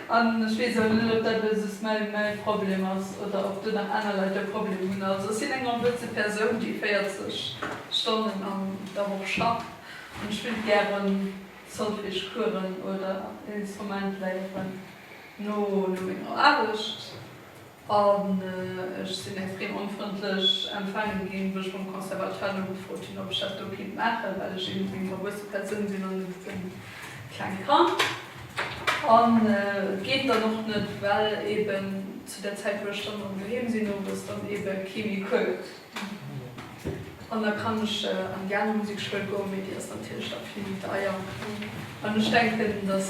An ech weess awer net, ob dat elo just mäi Problem ass oder ob do nach aner Leit e Problem hunn. Also ech sinn eng erwuesse Persoun, déi 40 Stonnen an der Woch schafft an ech wéilt gären Solfège-Coursen oder en Instrument léieren no menger Aarbecht. An ech sinn extrem onfrëndlech empfaange ginn, wou ech beim Conservatoire nogefrot hunn, ob ech dat do kinnt maachen, well ech eben eng erwuesse Persoun sinn an net e klengt Kand. An et geet dann och net, well eben zu der Zäit, wou ech dann erëm doheem sinn owes, dann ebe kee méi Cours gëtt. An da kann ech an déi aner Musekschoul goen, mee déi ass natierlech da vill méi deier. An ech denken, dass.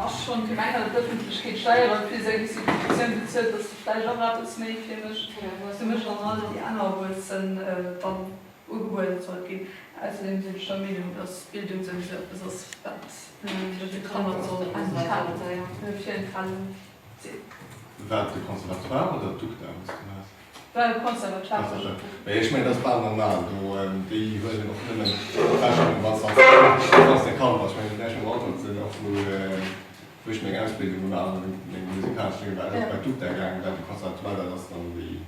Ass schonn d'Gemeng oder d'Ëffentlechkeet Steiere fir esou eng Institutioun bezuelt, dass se vläicht och eppes méi fir mech, fir mech an all déi aner Erwuessen dann ugebuede sollt ginn. Ausserdeem sinn ech der Meenung, dass Bildung souwisou eppes ass, wat de Kanner soll enthalen, virenthalen sinn. War et de Conservatoire oder d'UGDA, wou s du waars? War de Conservatoire. Mee ech mengen, dat ass bal normal. Do, déi huelen och nëmmen d'Fächer wann s de wann s de Kand bass. Ech mengen, ech mam Auto sinn och wou wou ech meng Ausbildung gemaach hunn, meng musikalesch Dénge, war ech och bei d'UGDA gaangen, well de Conservatoire, dat ass dann déi,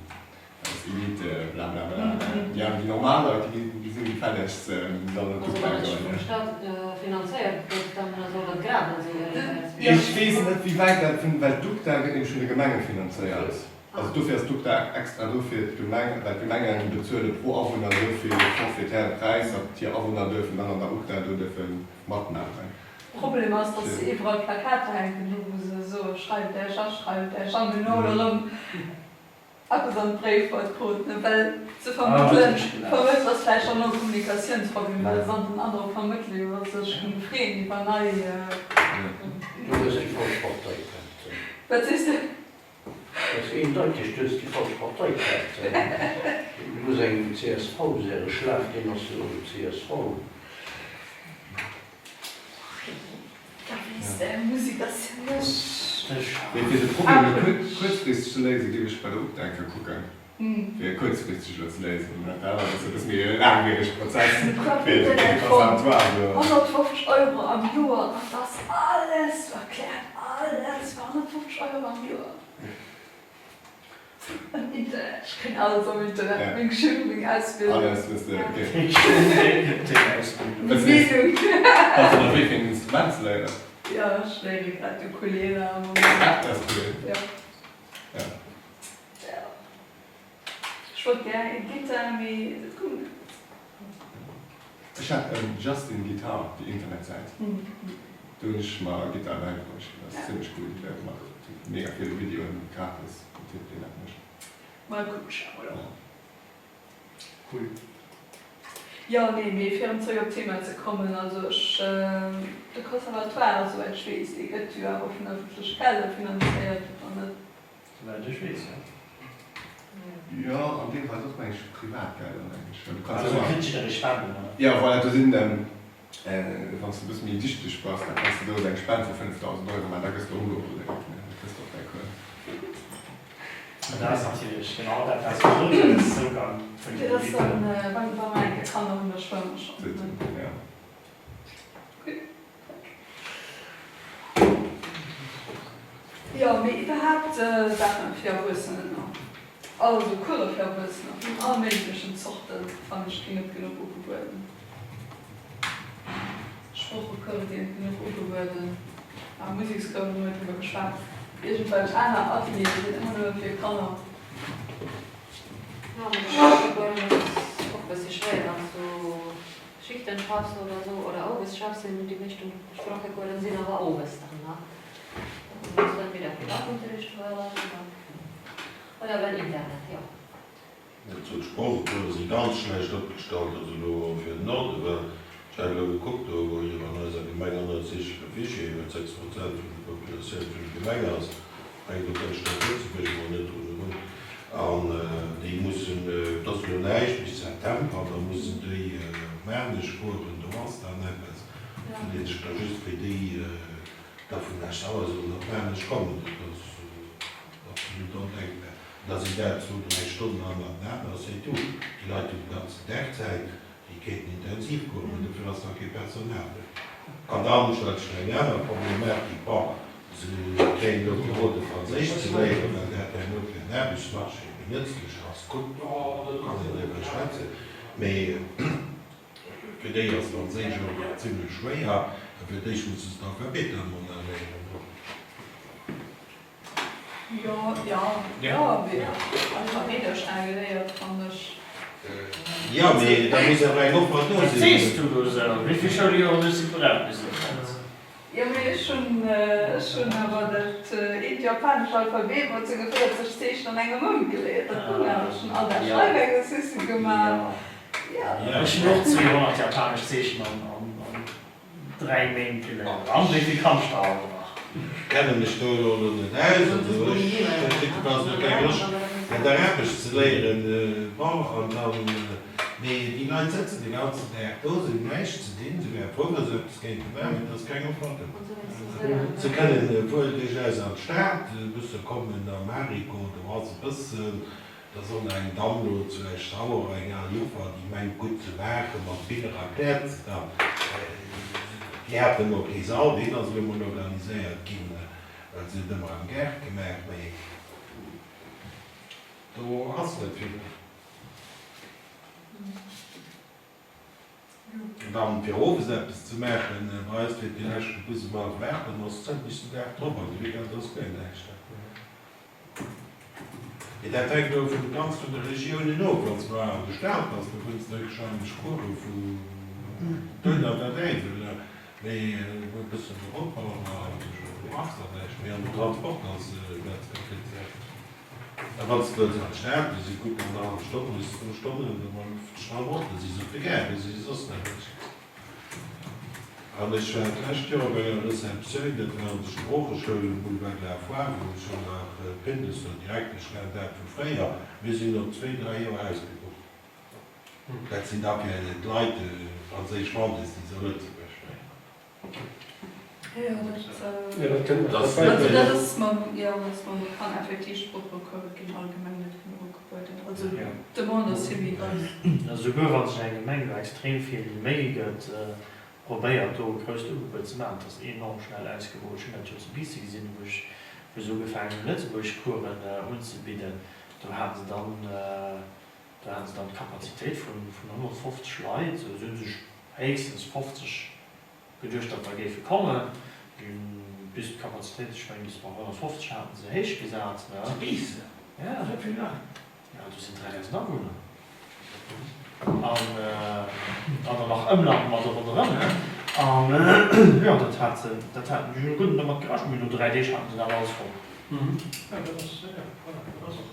dat ass Elite, blablabla. Déi aner, déi normal Leit, déi déi sinn gefällegst dann an Also d'UGDA wann et goen. vum Staat finanzéiert gëtt, dann soll dat grad esou éierlech sinn. Ech weess net, wéi wäit dat vun, well d'UGDA gëtt nämlech vun de Gemenge finanzéiert. Also dofir ass d'UGDA extra do fir d'Gemeng, well d'Gemenge bezuele pro Awunner esou vill forfaitäre Präis, datt hir Awunner duerfen dann an der UGDA do duerfe matmaachen. Problem ass, datt se iwwerall Plakater hänken hu wou se soe schreift Äech a, schreift Äech an. Mir hunn elo erëm eppes an d'Bréifboîte krut, ne, well se vermëttelen, vermëttelt ass vläicht dann och e Kommunikatiounsproblem, well se dann den Androck vermëttele jo, datt se sech géinge freeën iwwer nei. Do hues déi falsch Parteikaart. Wat sees de? Ass eendeiteg, du hues déi falsch Parteikaart. Du muss eng csv sinn, e Schlaf deen ass jo csv. Da weess de, Musek ass jo net. Mee fir de Problem elo kuerzfristeg ze léisen, géif ech bei der UGDA eng Kéier kucken, fir e kuerzfristeg elo ze léisen. Dat anert ass e bësse méi e laangwierege Prozess, fir de Conservatoire do. 150 Euro am Joer, an et ass alles erkläert, alles fir 150 Euro am Joer. Am Internet, ech kréien alles am Internet, meng Schoul, meng Ausbildung. Alles hues de, ok. Deng Schoul, deng Ausbildung. Meng Bildung. Bass de ënnerwee fir en Instrument ze léieren? Jo, ech léiere grad Ukulele am Moment. Ah, dat ass cool. Jo. Ja. Jo. Ech wollt gär eng Gittar, mee dat goung net. Ech hat en Justin Guitar, déi Internetsäit. Do hunn ech mer Gittar bäibruecht. Dat ass zimlech cool, déi Leit mat mega ville Videoen gratis, den Typ deen dat mécht. Mol kucken ech emol och. Cool. Jo, nee, mee fir erëm zréck op d'Thema ze kommen, also ech, de Conservatoire, esouwäit ech weess, dee gëtt jo awer vun ëffentleche Gelder finanzéiert, oder net? Souwäit ech weess, jo. Jo, an deelweis och, meng ech, Privatgelder, meng ech. Well du kanns Also ëmmer. kritt jidderee Spenden, oder? Jo, voilà, do sinn, wann s de e bësse méi dichteg bass, da kanns de do esou eng Spend vu 5.000 Euro maachen, da gëss de ugeholl, da kriss de och däi Cours. An dat ass natierlech genau dat, wat s du gesot hues, Zougang vun den Dat ass dann, Eliten. wa mer eng Kéier Kanner hunn, da schwëmme mer schonn, ne? Jo. Gutt. Jo, mee iwwerhaapt Saachen fir Erwuessener, also Course fir Erwuessener vun all méiglechen Zorten, fannen ech, ginn net genuch ugebueden. Sproochecourse ginn net genuch ugebueden, ah, Musekscoursen hu mer driwwer geschwat, iergendwelch aner Ateliere sinn ëmmer nëmme fir Kanner. Jo, mat de Sproochecoursen ass och e bëssi schwéier, wann s du Schichten schaffs oder sou, oder owes schaffs, sinn déi meeschten Sproochecoursen sinn awer owes dann, ne? Du muss entweder Privatunterricht huelen oder, oder ben Internet, jo. Also d'Sproochecourse si ganz schlecht opgestallt, also elo fir den Norden, well ech hat elo gekuckt, do wou jo an eiser Gemeng 160 Réfugiéen huet, 6 Prozent vun der Populatioun vun der Gemeng ass, Eng do kënnt d'Stad Lëtzebuerg emol net drun erun. An déi mussen, et ass elo näischt bis September, da mussen déi op Maarnech fueren, do ass dann eppes. Freet ee sech da just, wéi déi da vun Esch-Sauer sollen op Maarnech kommen. Dat ass absolut ondenkbar. An da sinn dat zwou, dräi Stonnen hannertenaner, c'est tout. Déi Leit hunn de ganzen Dag Zäit. Déi kéinten intensiv goen, mä dofir ass nach kee Personal do. An dann stellt sech nach eng aner Problematik, bon, se kréien elo geroden, Franséisch ze léieren, well dat herno fir den Aarbechtsmarché méi nëtzlech ass. Gutt, do kann een driwwer schwätzen, mä fir déi ass Franséisch och zimlech schwéier, a fir d'éischt musse se d'Alphabet emol nach léieren. Jo, jo, jo, mee Alphabet ech schnell geléiert, fannen ech. Jo, mee da muss awer eng Offer do Wat sinn. sees du do esou? Wéi vill Schouljoren hues du gebraucht bis op dat? Jo, mee ech hunn, ech hunn awer dat eent japanescht Alphabet mat senge 40 Zeechen an engem Mount geléiert. Dat goung awer. Ech hunn all Dag Schreifexercicen gemaach. Jo. Ech hunn och 200 japanesch Zeechen an 3 Méint geléiert. An wéi vill kanns de alt nach? Kenne mech do elo net aus, also ech dat ass elo keng Loscht fir d'Arabesch ze léieren, bon an dann, mee déi Leit sëtzen de ganzen Dag do, se hunn näischt ze dinn, se wäre frou wa se eppes kéinte maachen, mee et ass keng Offer do. Se kënnen wuel duerchaus an d'Stad e bësse kommen, am Marigot, do ass e bëssen, Da soll eng Damm lo zu Esch-Sauer, eng al Joffer, déi mengt gutt ze maachen, mat Biller erkläert se dann. Déi haten elo kee Sall, deen ass elo mol organiséiert ginn, well se huet ëmmer am Gaart gemaach, mee do ass net vill. An dann fir owes eppes ze maachen, bei eis fiert dee leschte Bus ëm hallwer 8 an ass zënter den Dag drop, an de Weekend ass guer näischt. Mee dat hänkt elo vun ganz vun de Regiounen of. Wann s de an de Stad bass, da fënns de héchstwahrscheinlech Course vu Döner der Däiwel, mee e bëssen erop an do ass dann näischt méi. An den Transport ass dat vill ze. A wann s de wëlls an d'Stad, do si gutt an der hallef Stonn bis zwou Stonnen, da mol schnell mat, da si se op de Gare, do si se soss näischt. An ech war d'lescht Joer op enger Receptioun, dat war an der Sproocheschoul um Boulevard de la Foire, wou ech och nach Pindus, der Direktesch war, dat vu fréier, mir sinn op zwéi, dräi Joer ausgebucht. Dat sinn da fir d'Leit, franséisch Waldes, déi se a Lëtzebuerg léieren. Jo, dat dat ass mam, jo, dat ass mam, kann effektiv Sproochecourse ginn allgemeng net genuch ugebueden. Also d'Demande ass vill méi grouss. Esouguer wa sech eng Gemeng do extrem vill Méi gëtt, probéiert do e grousst Ugebuet ze maachen, et ass enorm schnell ausgebucht. Ech hunn dat jo zu Biissen gesinn, wou ech, wou se ugefaangen hunn Lëtzebuergeschcoursen unzebidden. Do hate se dann, do hate se dann d'Kapazitéit vun 150 Leit, se hu sech héchstens 50 geduecht, datt der géife kommen, bis d'Kapazitéit, ech mengen bis bei 150 haten se héich gesat, ne? Zu Biissen? Ja. Esou vill Leit? Ja, do sinn 3.000 Awunner. An an dann nach Ëmland mat ronderëm, ne? An jo, dat hat se, dat haten, déi hunn gutt domat gerechent, mee no 3 Deeg haten se dat alles voll. Ja, dat ass, ja, voilà, dat ass och.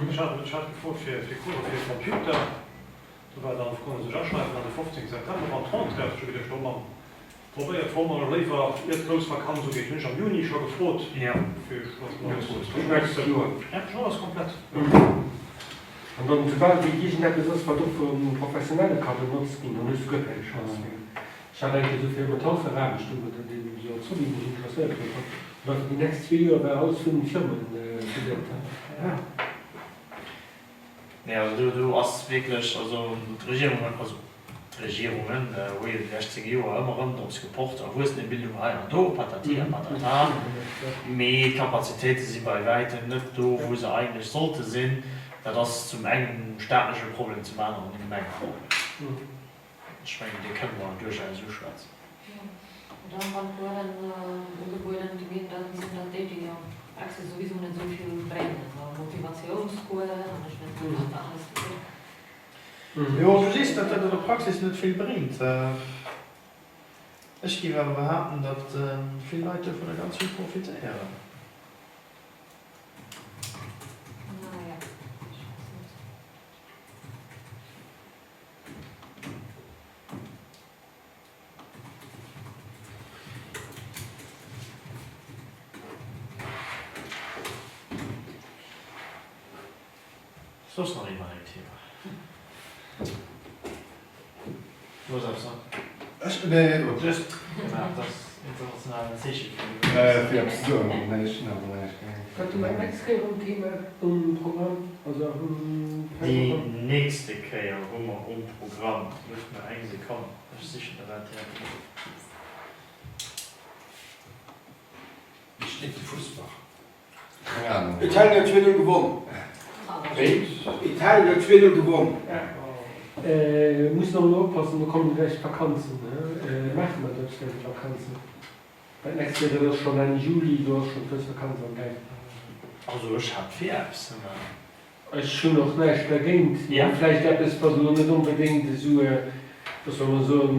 Ech hat, ech hat gefrot fir, fir Course fir Computer. Do war dann, konnt ee sech aschreiwen an de 15 September wann d'Rentrée ass. Ech hu geduecht, oh Mann, probéiert d'Form mol léiwer ier d'grouss Vakanz ugeet. Hunn ech am Juni scho gefrot fir scho ass komplett. An dann soubal wéi iergendeppes ass wat och vum Professionelle ka benotzt ginn, dann hues du guer keng Chance méi. Ech hat eng Kéier esou fir Metallverarbeschtung oder deen esou als Hobby mech interesséiert huet, war fir déi nächst zwee Joer war alles vun Firmen bedeckt. Nee, also do, do ass wierklech, also d'Regierung huet, also d'Regierungen hu jo déi lescht 10 Joer ëmmer erëm drops gepocht, Erwuessenebildung hei an do, patati a patata, mee d'Kapazitéite si bei wäitem net do, wou se eigentlech sollte sinn. Dat ass zum engen e staatleche Problem, zum aneren e Gemengeproblem. Ech mengen, dee kënne mer duerchaus uschwätzen. Jo, an dann, wann d'Coursen ugebueden ginn, da sinn dat déi, déi am Accès souwisou net esou vill bréngen, Motivatiounscoursen an ech weess net, wat da alles gëtt. Jo, du sees, datt dat an der Praxis net vill bréngt. Ech géif awer behaapten, datt vill Leit dovunner ganz vill profitéieren. Naja, ech weess net. Soss nach ee mat engem Thema? Du hues eppes, ne? Ech? Nee, nee, Just gemaach, dat ass internationalen Zeeche fir. Fir eppes ze soen, nee, ech hunn awer näischt. Wat hu mer eng nächst Kéier um Thema, um Programm, also um Déi Programm? nächste Kéier hu mer um Programm, loosst mer eng Sekonn, ech sichen der dat direkt erop. Wéi steet de Fussball? Keng Ahnung. Italien huet 2, 0 gewonn. Wéi? Italien huet 2, 0 gewonn. Mussen och elo oppassen, do kommen gläich d'Vakanzen. Maache mer dat während de Vakanzen? Well d'nächst Joer, dat ass schonn Enn Juli, do ass schonn d'Foussvakanz am Gaang. Also ech hat fir eppes ze maachen. Ech hunn och näischt dergéint, mee vläicht eppes, wat elo net onbedéngt esou, wéi soll mer soen,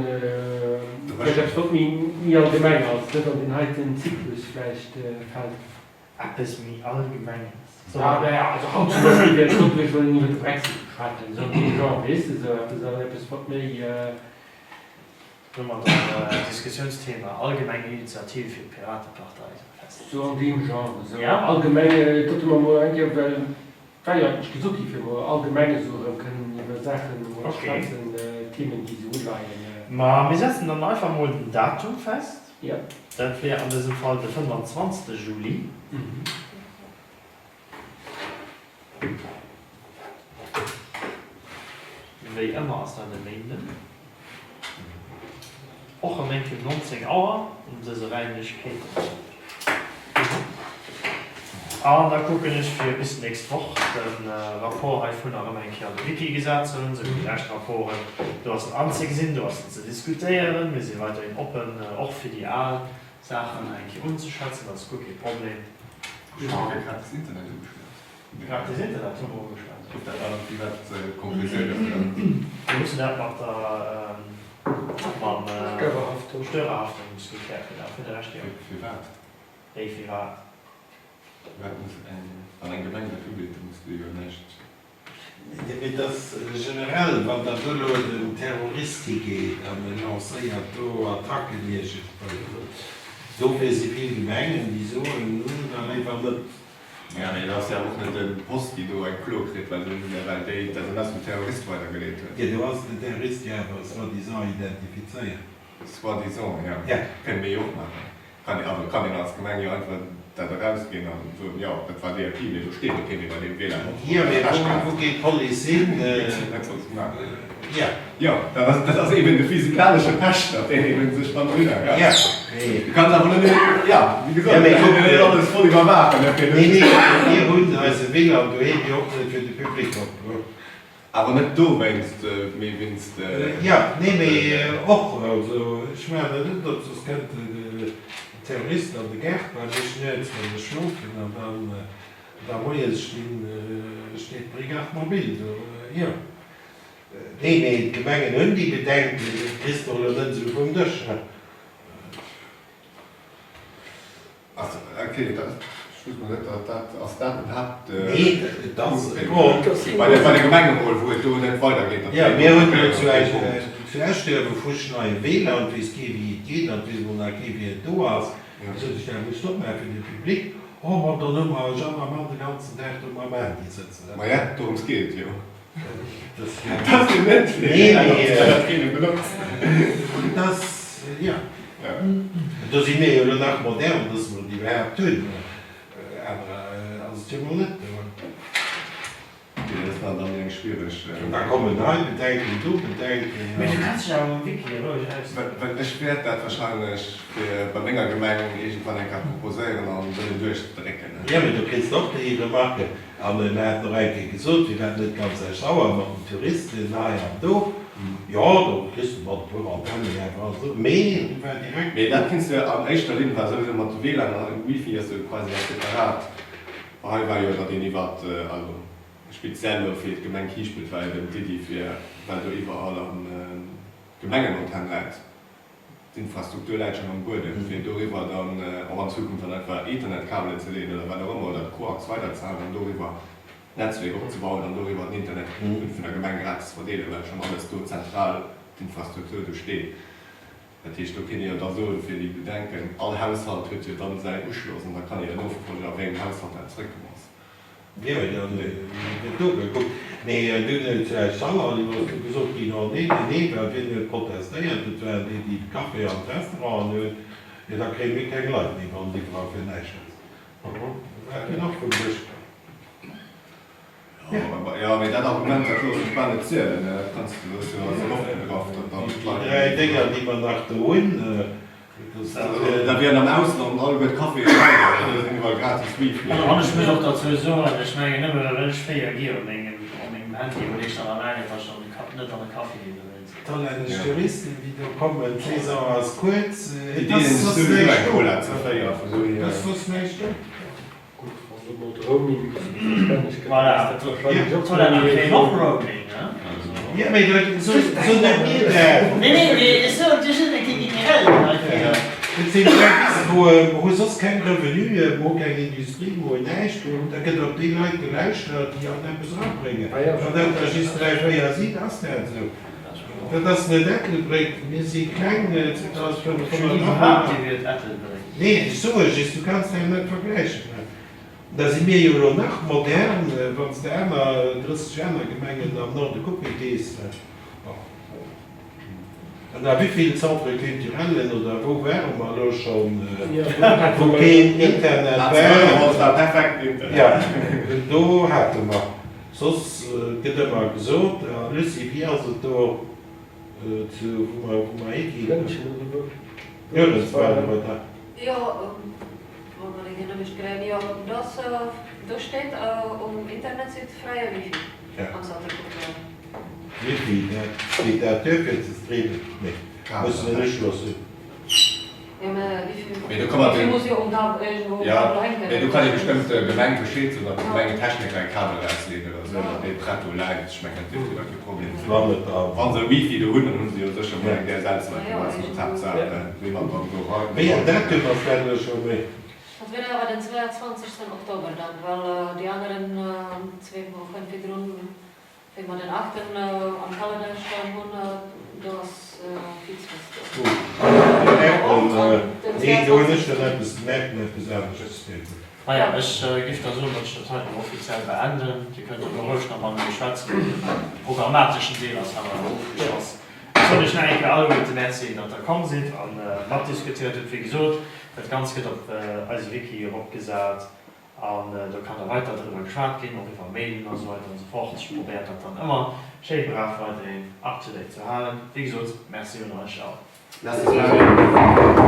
vläicht eppes, wat méi allgemeng ass, net an deen heiten Zyklus vläicht fält. Eppes méi Allgemenges. Ja, mä also haut zum Beispill wär et flott gewiescht, wann een iwwer de Brexit geschwat hätt, esou an deem Genre, weess de, esou eppes, also eppes, wat méi. Hu mer dann Diskussiounsthema allgemeng Initiative fir d'Piratepartei. fest. Sou an deem Genre, esou allgemeng, datt mer emol eng Kéier, well et war jo eigentlech gesot gi fir emol allgemeng esou erëm kënnen iwwer Saachen emol ze schwätzen, Themen déi esou uleien. Ma mir setzen dann einfach emol den Datum fest. Jo. Dat wär an dësem Fall de 25. Juli. Wéi ëmmer ass dat e Méinden, och erëm eng Kéier um 19 Auer un dëse Räimlechkeeten. An da kucken ech fir bis d'nächst Woch de Rapport heivunner erëm eng Kéier an de Wiki gesat ze hunn, esou wéi déi lescht Rapporten. Do ass en anzegesinn, do ass en ze diskutéieren. Mir si weiderhin oppen, och fir déi al Saachen eng Kéier unzeschwätzen, dat ass guer kee Problem. Ech hu fir gratis Internet ugeschwat. Gratis Internet hu mer ugeschwat. Gouf dat awer privat Conclusioun dovunner? Mir mussen dat mat der, mam Störerhaftung. Störerhaftung muss gekläert ginn, awer fir de Rescht jo. Firwat? Wéi firwat? Firwat muss eng, wann eng Gemeng dat ubitt, da muss do jo näischt. Mee et ass generell, wann da do elo den Terrorist higeet an e lancéiert do Attacken iergendwou, dofir si vill Gemengen, déi soen, da léiwer net. Jo, mee et ass jo awer och net d'Post, déi do eng Klo kritt, well déi d'SMS vum Terrorist weidergeleet huet. Jo, do ass den Terrorist jo awer soi-disant identifizéiert. Soi-disant, jo. Kënne mir jo och maachen. Kann een, also kann een als Gemeng jo einfach dat erausginn an soen, jo, dat war déi IP, mee do steet jo kee méi bei deem WLAN op. Jo, mee wou, wou geet d'Police hin? Dat soll se maachen. Jo. Jo, dat ass, dat ass eben de physikalesche Pächter, deen eben sech dann drüber gëtt. Jo, mee. Du kanns awer net, jo, wéi gesot, Jo, mee du kanns net alles voll iwwerwaachen, dofir. Nee, nee, mir hunn eise WLAN doheem jo och net fir de Public op. Awer net dowéinst, mee wéinst. Jo, nee, mee och, also ech maachen dat net op, soss kënnt en Terrorist an de Gaart bei mech nuets, wann ech schlofen, an dann da moies stinn, steet d'Brigade mobile do. Jo, nee, mee d'Gemengen hunn déi Bedenken, dat kriss de och elo net esou vum Dësch. Ass, ok, dat, ech wosst mol net, datt dat, ass dat den Haapt. Nee, et ass e Grond. Bei de, bei de Gemenge mol, wou et do net weidergeet, datt Jo, déi mir hunn elo ok, zu okay, Punkt. zu Eschduerf e fuschneie WLAN, et weess kee wéi et geet an et weess mol nach kee wéi et do ass. Da sot ech, dat muss de opmaachen fir de Public. Oh, ma dann hu mer Jeanne a Mann de ganzen Dag do mam Handy sëtzen. Maja, dorëms geet et jo. Dat ass jo net fir Nee, mee dat keen e benotzt. Et ass, jo. Do si mir jo elo nach modern, dass mer et iwwerhaapt hunn. Anerer ass et jo mol net do. Okay, dat war dann eng schwiereg. Da kommen hei Bedenken, do Bedenken. Mee du kanns dech awer mam Wiki roueg ausdrécken. Well ech wäert dat wahrscheinlech fir bei menger Gemeng iergendwann eng Kéier proposéieren an wëllen duerchdrécken. Jo, mee do kriss de och déi Remarken. An en hat och eng Kéier gesot, firwat net ganz Esch-Sauer mat den Touristen hei an do. Jo, do kriss de mat e puer Antennen awer an esou, mee du war direkt. Mee dat kinns de an éischter Linn war souwisou mat de WLAN an Wifi ass jo quasi dat separat. Hei war jo, datt een iwwert, also speziell elo fir d'Gemeng Kiischpelt war eben d'Iddi fir, well do iwwerall an d'Gemengenantenn läit, D'Infrastruktur läit schonn am Buedem, fir doriwwer dann och an Zukunft dann einfach Ethernet-Kabelen ze leeën oder wat och ëmmer, oder d'Koax weiderzehalen an doriwwer d'Netzwierk opzebauen an doriwwer den Internet vun der Gemeng gratis ze verdeelen, well schonn alles do zentral, d'Infrastruktur do steet. Dat heescht, do kéint ee jo da soen, fir déi Bedenken, all Haushalt huet jo dann säin Uschloss an da kann ee jo nofroen, a wéi engem Haushalt dat zeréckkomm ass. Jo, dann gëtt do gekuckt. Mee dunn huet zu Esch-Sauer, do ass du gesot ginn, oh nee, nee, nee, well wien huet protestéiert? Dat waren déi, déi d'Caféen an d'Restauranten hunn. Jo, da kréie mir keng Leit méi, wann et iwwerall fir näischt ass. Dat ginn och vum Dësch. Jo, mee dat Argument, dat looss ech bal net zielen. Dat kanns du, dat ass jo aus der Loft gegraff, datt dann Déi d'Leit. 3 Dénger, déi mer nach do hunn, Da wieren am Ausland alleguer d'Caféen deier, well do sinn iwwerall gratis Wifi. An ech muss och derzou soen, ech mengen nëmme well ech 4G op mengem op mengem Handy hunn, heescht dat nach laang net, datt ech an de Ca net an e Café ginn dowéinst. D'hollännesch Touristen, déi do kommen, d'Saison ass kuerz, Déi et ass deelen sech soss souwisou eng näischt do. Cola ze 4, vu dohier. Et ass soss näischt do. Gutt, wann do mol de Roaming e bësse verstänneg gëtt, Voilà, ass dat wahrscheinlech och d'Hollänner méi kréien och Roaming, ne? Also. Jo, mee do so so net mir dat. Nee, nee, mee ech soen just eng Kéier generell hei fir. Et sinn Leit, wou hu soss keng Revenuen, wou hu keng Industrie, wou hunn näischt. Da gëtt op déi Leit gelauschtert, déi alt eppes erabréngen. Wann dat der just 3, 4 sinn, ass dat esou. Dat ass net Ettelbréck, mir si kleng, 2.500 Iwwerhaapt iwwer Ettelbréck. Nee, ech soe just, du kanns dat net vergläichen. Da si mir jo elo nach modern, wann s de aner 30 aner Gemengen am Norde kucke gees. Bon. An a wéi vill Centre culturellen oder wou ware mer elo schonn, wou keen Internet war? Jo, do hate mer. Soss gëtt ëmmer gesot, a Lucie, wéi ass et do zu wou mer, wou mer higinn? Goerens ware mer da. Jo, wa mer déi genehmegt kréien, jo. Dass do steet um Internetsite fräie Wifi am Centre culturel. Wifi, dat geet dat duer fir ze streamen? Nee, muss en Uschloss hunn. Jo, mä Wifi, Mee do kann man Wifi den, muss jo um Kabel, iergendwou um ja, Kabel hänken. mee do kann ee bestëmmt der Gemeng Bescheed soen, datt de Gemengetechniker e Kabel erausleet oder esou, datt dee prett do läit. Ech mengen, dat dierft jo da kee Problem sinn. Wann et da. Wa se Wifi do hunn, dann hu se jo sécher mol eng DSL-Leitung, dat ass jo d'Haaptsaach, wéi man dann do era. Wéi en Datum ass dat elo scho méi? Dat wier awer den 22. Oktober dann, well déi aneren zwee Wochen virdrun Wéi mer den achten am Kalenner stoen hunn, do ass Vizfest do. Nee, do hunn ech dann eppes, merken eppes anescht. Naja, ech giff da soen, datt ech dat heiten offiziell beenden. Dir kënnt elo roueg nach matenee schwätzen. De programmateschen Deel ass awer elo ofgeschloss. Ech soen iech nach eng Kéier alleguerte Merci, datt der komm sidd a matdiskutéiert hutt. Wéi gesot, dat Ganzt gëtt op eise Wiki eropgesat. An do kann da weiter driwwer geschwat ginn, och iwwer Mailen a sou weider an sou fort. Ech probéieren dat dann ëmmer schéi brav weiderhin up to date ze halen. Wéi gesot, Merci un eich all. Merci.